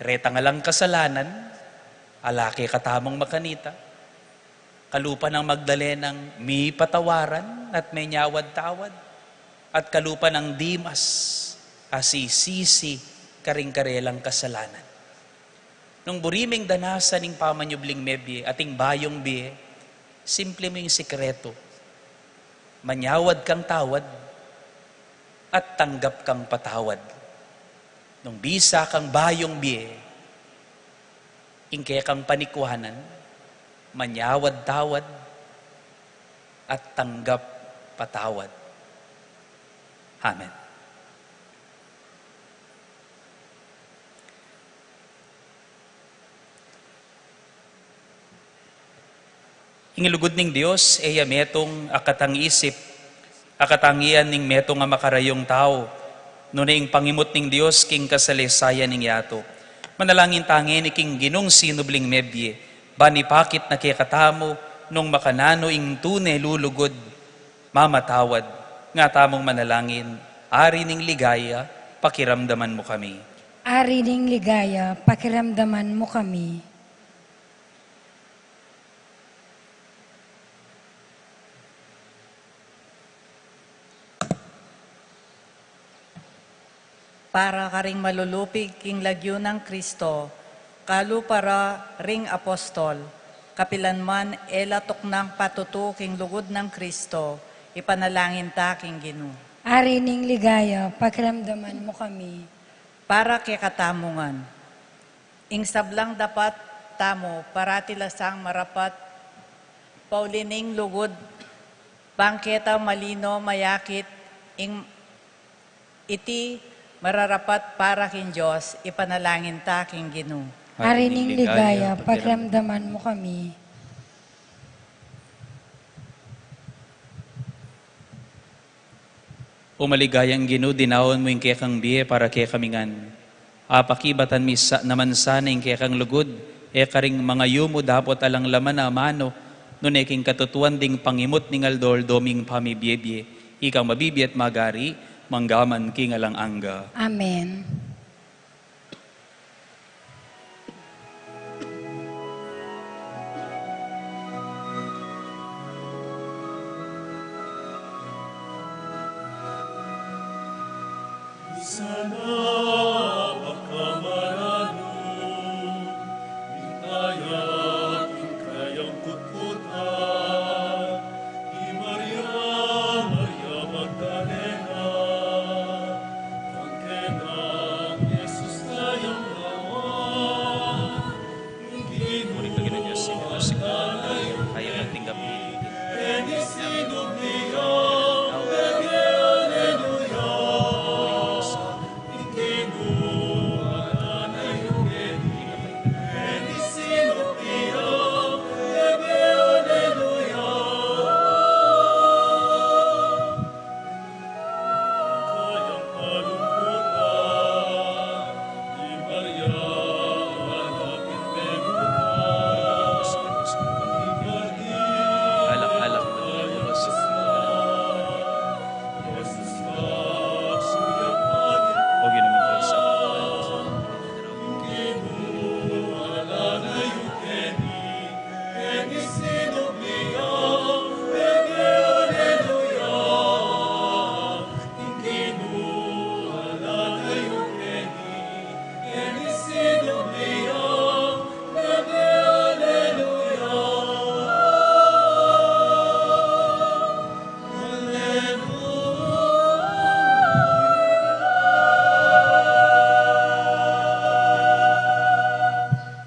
Retang alang kasalanan, ala kekatamung makanita. Kalupa nang Magdalenang mipatawaran at menyawad-tawad, at kalupa nang Dimas a sisisi karing karelang kasalanan. Nung buri meng danasan ing pamanyubling mebie at ing bayung bie, simple mu ing sikretu. Manyawad kang tawad at tanggap kang patawad. Nung bisa kang bayung bie, ing kekang panikwanan, manyawad-tawad at tanggap patawad. Amen. Ing lugud ning Dios, e ya metung a katang isip, a katangian ning metung a makarayung tau, nune ing pangimut ning Dios king kasalesayan ning yatu. Manalangin ta ngeni king Ginung sinubling mebie, ban ipakit na kekatamu nung makananu ing tune lulugud, mamatawad. Nga tamung manalangin, Ari ning ligaya, pakiramdaman mu kami. Ari ning ligaya, pakiramdaman mu kami. Para karing malulupig king lagyu nang Kristo, kalupa ra ring apostol, kapilan man e la tuknang patutu king lugud nang Kristo, ipanalangin ta king Ginu. Ari ning ligaya, pakiramdaman mu kami. Para kekatamu ngan. Ing sablang dapat tamu, parati la sang marapat, pauli ning lugud, bang keta malino mayakit, ing iti mararapat para king Dios, ipanalangin ta king Ginu. Ari ning ligaya, pakiramdaman mu kami. O maligayang Ginu, dinaun mu ing kekang bie para kekami ngan. Apakibatan mi sa, naman sana ing kekang lugud, e karing mangayumu dapot alang laman a amanu, nune king katutuan ding pangimut ning aldo-aldo ming pamibiebie, ikang mabibie at magari, mangga man king alang angga. Amen. Sana pakamaranu ing kaya king kayang kutkutan, i Maria, Maria Magdalena, kang kekang Jesus kayang lawan. Ngunit Panginoon Diyos, sino ang siguro kaya magtinggap ni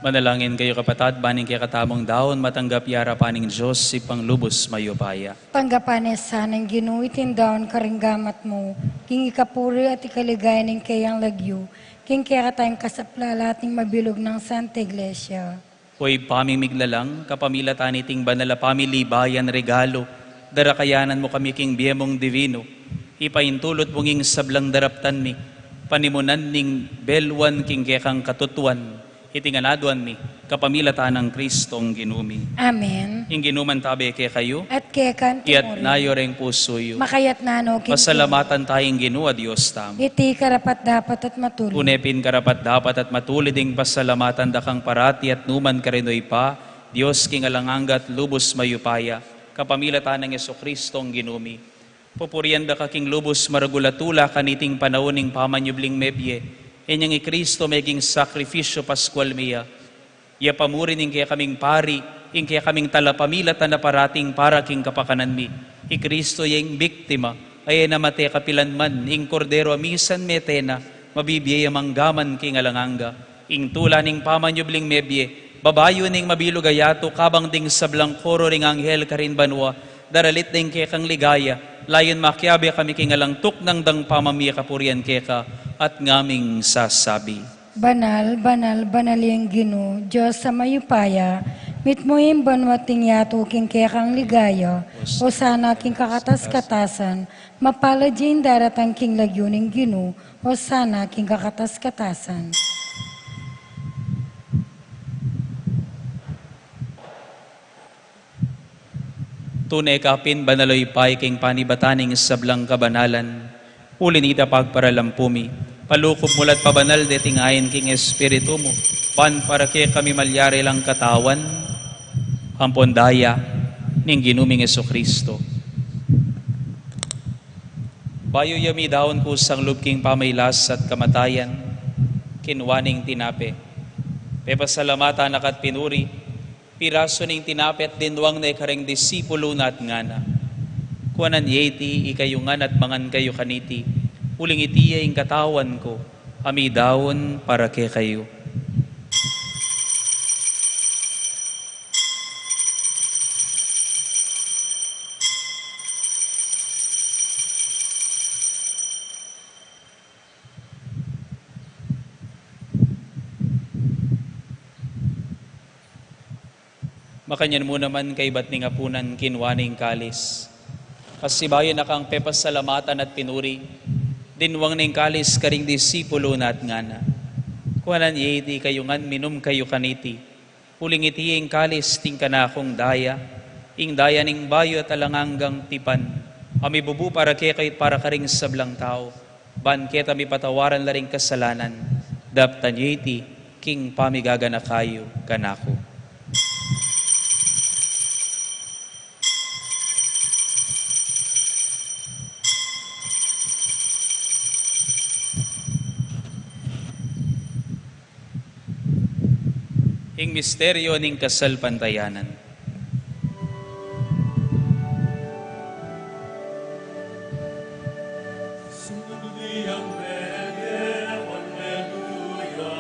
Manalangin kayu, kapatad, ban ing kekatamung daun matanggap ya arapan ning Dios, Ibpang lubus mayupaya. Tanggapan na sana ning Ginu iting daun karing gamat mu, king ikapuri at ikaligaya ning keyang lagyu, king kekatang kasaplalan at ning mabilug nang Santa Iglesia. O Ibpa ming miglalang, kapamilatan niting banal a pamilibayan regalu, darakayanan mu kami king bie mung divino, ipaintulut mu ing sablang daraptan mi, panimunan ning belwan king kekang katutuan, iti ngan aduan mi, kapamilatan nang Kristong Ginu mi. Amen. Ing Ginu mantabe kekayu. At keka mu rin. Iyatas yu reng pusu yu. Makayatas na no king Ginu. Pasalamatan taya ing Ginu a Dios tamu. Iti karapat-dapat at matulid. Tune pin karapat-dapat at matulid ing pasalamatan da kang parati at nukarin man, O Ibpa, Dios king alang angga at lubus mayupaya, kapamilatan nang Jesukristong Ginu mi. Pupurian da ka king lubus maragul a tula kaniting panaun ning pamanyubling mebie, inyang i Kristo meging sakrifisyu paskual mi ya. Ya pamuri ning kekaming pari, ing kekaming talapamilatan a parating para king kapakanan mi. I Kristo ya ing biktima, a e na mate kapilan man, ing Kordero a misan mete na, mabibie ya mangga man king alang angga. Ing tula ning pamanyubling mebie, babayu ning mabilug a yatu, kabang ding sablang koro ring anghel karin banua, daralit da ing kekang ligaya, layun makiabe kami king alang tuknang dang pamamie kapurian keka, at ngaming sasabi. Banal, banal, banal yang Ginu, Dios a mayupaya, mitmu ing banua at ing yatu king kekang ligaya, Hosana king kakatas-katasan, mapalad ya ing daratang king lagyu ning Ginu, Hosana king kakatas-katasan. Tune ka pin banal, O Ibpa, king panibatan ning sablang kabanalan. Uli nita pagparalampu mi, palukup mu la't pabanal deting ain king Espiritu mu, ban para kekami malyari lang katawan ampon daya ning Ginu ming Jesucristo. Bayu ya midaun kusang lub king pamailas at kamatayan, kinua ne ing tinape, pepasalamatan na ka't pinuri, pirasu ne ing tinape at dinwang ne kareng disipulu na at ngana: Kuanan ye iti ikayu ngan at mangan kayu kaniti, uling iti ya ing katawan ku, a midaun para kekayu. Makanyan mu naman kaybat ning apunan, kinua ne ing kalis, pasibayu na kang pepasalamatan at pinuri, dinwang ne ing kalis karing disipulu na at ngana: Kuanan ye iti ikayu ngan, minum kayu kaniti, uling iti ya ing kalis ning kanakung daya, ing daya ning bayu at alang anggang tipan, a mibubu para kekayu at para karing sablang tau, ban keta mipatawaran la ring kasalanan. Daptan ye iti king pamigaganaka yu kanaku. Ing misteryu ning kasalpantayanan. Sinubli ang mebie, aleluya.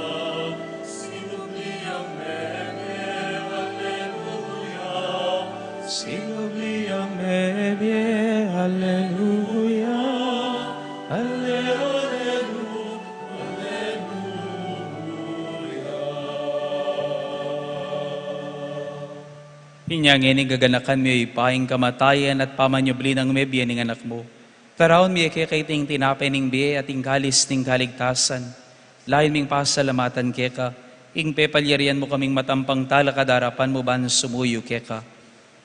Sinubli ang mebie, aleluya. Sinubli ang mebie, aleluya. Ale-, aleluya. Inya ngeni gaganakan mi, O Ibpa, ing kamatayan at pamanyubli nang mebie ning Anak mu. Taraun mi keka iting tinape ning bie at ing kalis ning kaligtasan. Layun ming pasalamatan keka ing pepalyarian mu kaming matampang talakad king arapan mu ban sumuyu keka.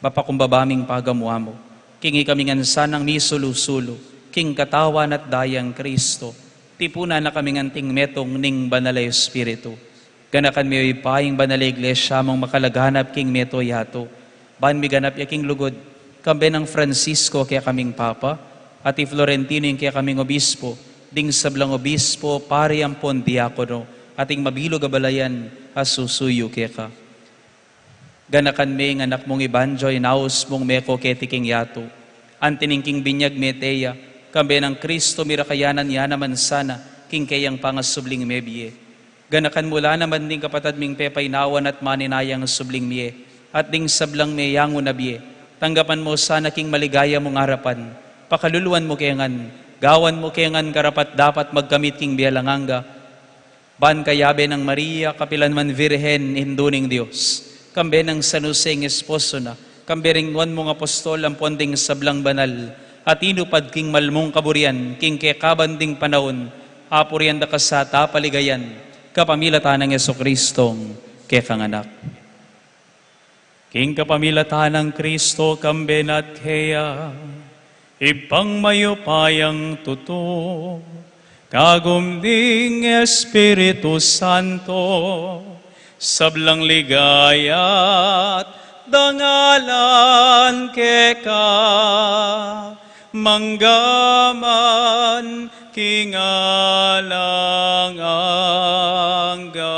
Mapakumbaba ming pagamuan mu king ikami ngan sanang misulu-sulu king katawan at dayang Kristo, tipunan na kaming anting metung ning Banal a Espiritu. Ganakan mi, O Ibpa, ing Banal a Iglesia mung makalaganap king meto yatu, ban miganap ya king lugud, kambe nang Francisco a kekaming Papa, at i Florentino ing kekaming Obispo, ding sablang obispo, pari ampon diakono, at ing mabilug a balayan a susuyu keka. Ganakan me ing Anak mung i Banjoy, inaus mung meko keti king yatu. Anti ning king binyag mete ya, kambe nang Kristo mirakayanan ya naman sana king keyang pangasubling mebie. Ganakan mu la naman ding kapatad ming pepainawan at maninayang subling mie, at ding sablang meyangu na bie. Tanggapan mu sana king maligaya mung arapan. Pakaluluan mu ke ngan, gawan mu ke ngan karapat-dapat magkamit king bie alang angga. Ban kayabe nang Maria, kapilan man Virgen, Indu ning Dios, kambe nang San Jose ing esposo na, kambe ring nuan mung apostol ampon ding sablang banal a tinupad king mal mung kaburian king kekaban ding panaun, apurian da ka sa at apaligayan, kapamilatan nang Jesucristong kekang Anak. King kapamilatan nang Kristo, kambe na at keya, Ibpang mayupayang tutu, kagum ning Espiritu Santo, sablang ligaya't dangalan keka, manggaman king alang angga.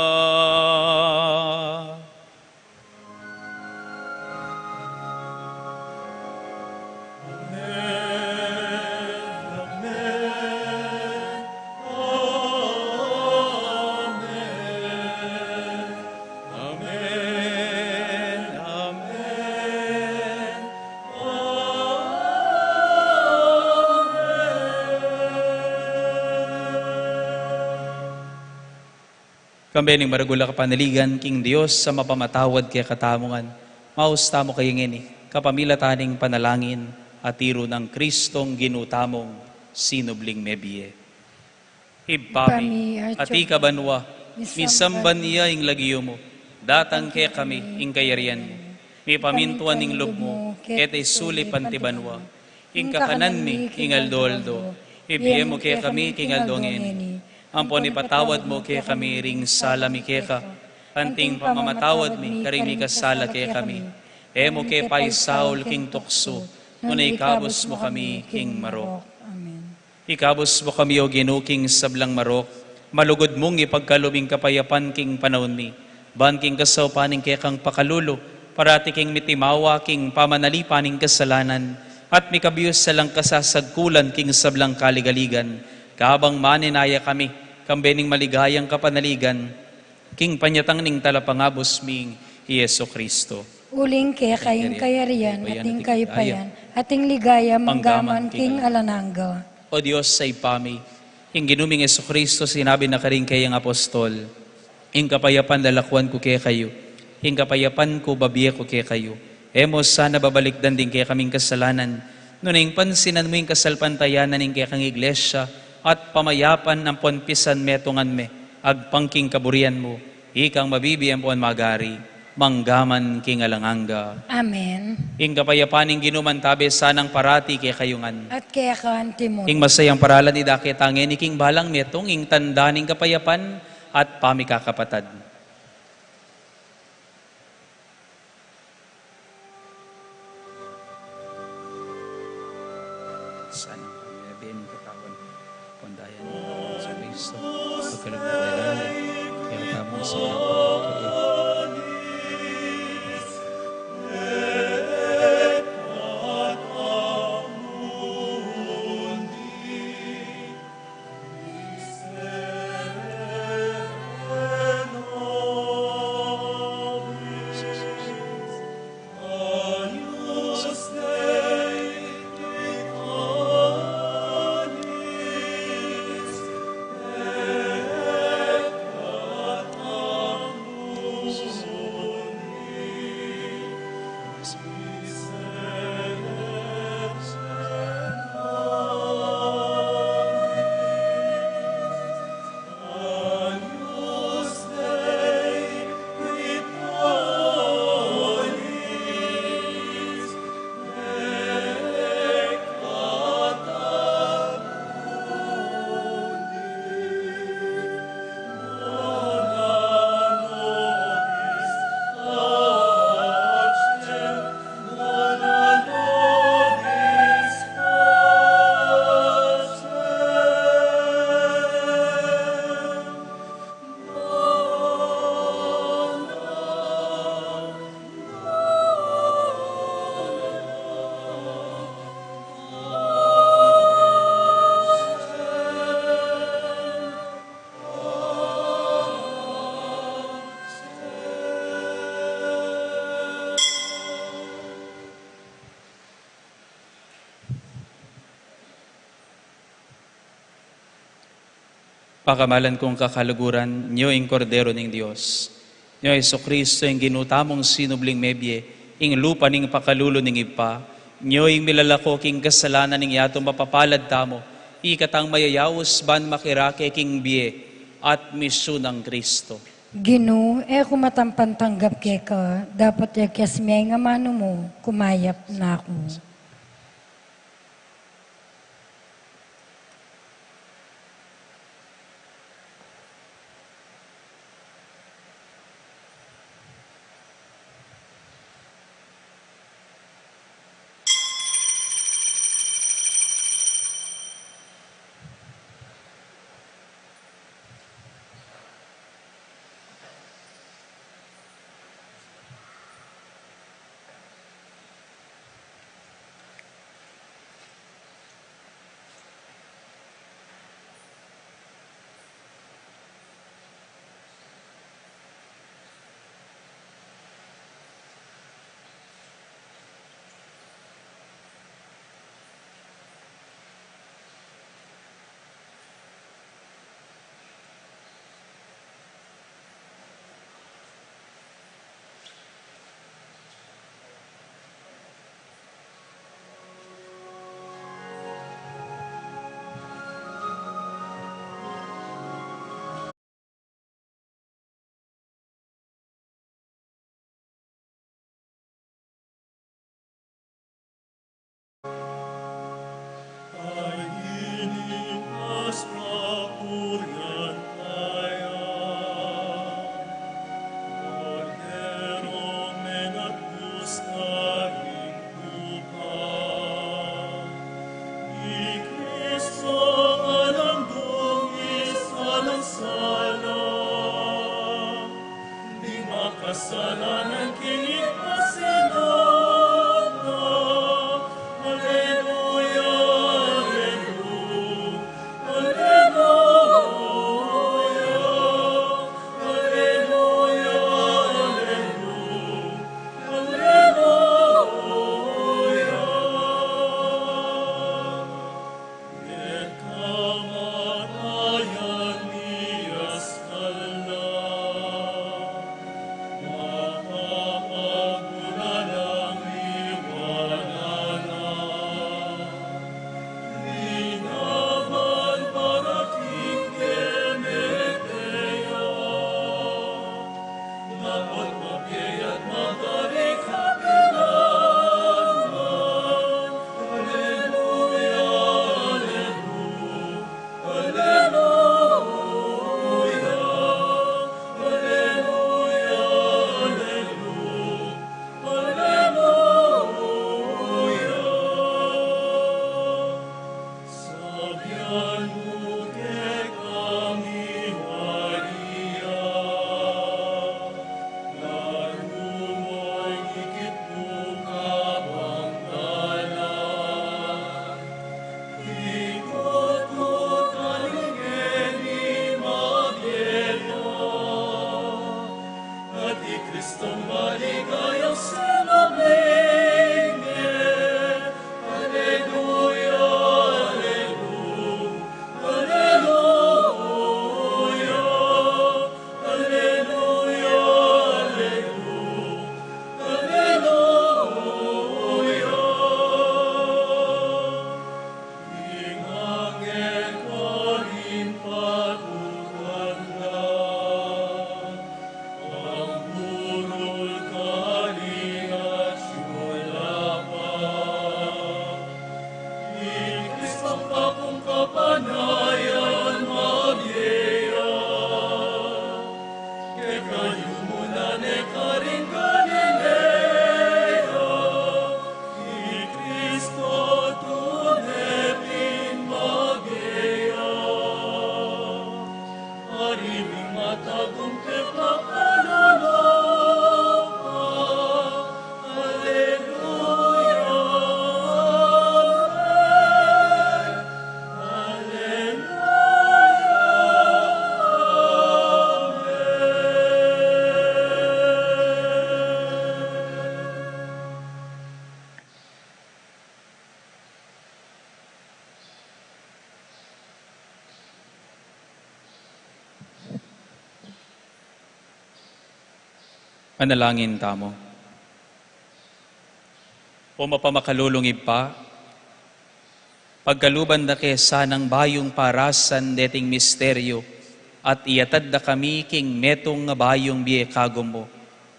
Kambe ning maragul a kapanaligan king Dios a mapamatawad kekatamu ngan. Maus tamu kaya ngeni, kapamilatan ning panalangin a tiru nang Kristong Ginu tamung sinubling mebie. Ibpa mi, atiu ka banua, misamban ya ing lagyu mu, datang kekami ing kayarian mu, mipamintuan ing lub mu, keti sulip anti banua. Ing kakanan mi king aldo-aldo, ibie mu kekami king aldo ngeni. Ampon ipatawad mu kekami ring sala mi keka, anting pamamatawad mi karing mikasala kekami. E mu ke paisaul king tuksu, nune ikabus mu kami king marok. Amen. Ikabus mu kami, O Ginu, king sablang marok, malugud mung ipagkalub ing kapayapan king panaun mi. Ban king kasaupan ning kekang pakalulu, parati keng mitimawa king pamanalipan ning kasalanan, at mikabius salang kasasagkulan king sablang kaligaligan, kabang maninaya kami, kambe ning maligayang kapanaligan, king panyatang ning Talapangabus ming i Jesu Cristo. Uling keka ing kayarian, at ing kayupayan, at ing ligaya, manggaman king alang angga. O Dios a Ibpa mi, ing Ginu ming Jesu Cristo sinabi na karing kayang apostol, Ing kapayapan lalakwan ku kekayu, ing kapayapan ku babie ku kekayu. E mu sana babalikdan ding kekaming kasalanan, nune ing pansinan mu ing kasalpantayanan ning kekang Iglesia, at pamayapan ampon pisanmetungan me, agpang king kaburian mu, ikang mabibie ampon magari, manggaman king alang angga. Amen. Ing kapayapan ning Ginu mantabe sanang parati kekayu ngan. At keka antimurin. Ing masayang paralan idake ta ngeni king balang metung, ing tanda ning kapayapan at pamikakapatad. Sana ang katawan, pandayan ng Kristo, pagkalugod na lang, kaya tamang sa Pakamalan kung kakaluguran, nyo ing Kordero ning Dios. Nyo Jesucristo, ing Ginu tamung sinubling mebie, ing lupa ning pakalulu ning Ibpa. Nyo ing milalako king kasalanan ning yatu, mapapalad tamu, ikatang mayayaus ban makirake king bie at misu nang Cristo. Ginu, e ku matampang tanggap keka, dapot e kias me ing amanu mu, kumayap na ku. Manalangin tamu. O mapamakalulung Ibpa, pagkaluban da ke sanang bayung parasan deting misteryu, at iyatad da kami king metung a bayung bie kagum mu.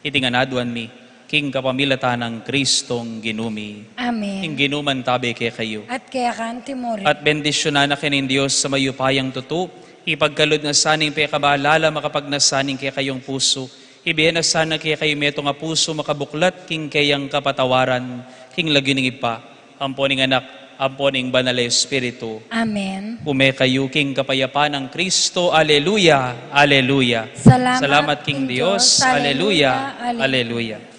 Iti ngan aduan mi, king kapamilatan nang Kristong Ginu mi. Amen. Ing Ginu mantabe kekayu. At keka mu rin. At bendisyunan na kayu ning Dios a mayupayang tutu, ipagkalub na sana ing pekabalalam, makapagnasa ning kekayung pusu, ibie na sana kekayu metung a pusu makabuklat king keyang kapatawaran, king lagyu ning Ibpa, ampo ning Anak, ampo ning Banal a Espiritu. Amen. Ume kayu king kapayapan nang Kristo. Aleluya, aleluya. Salamat king Dios. Aleluya, aleluya.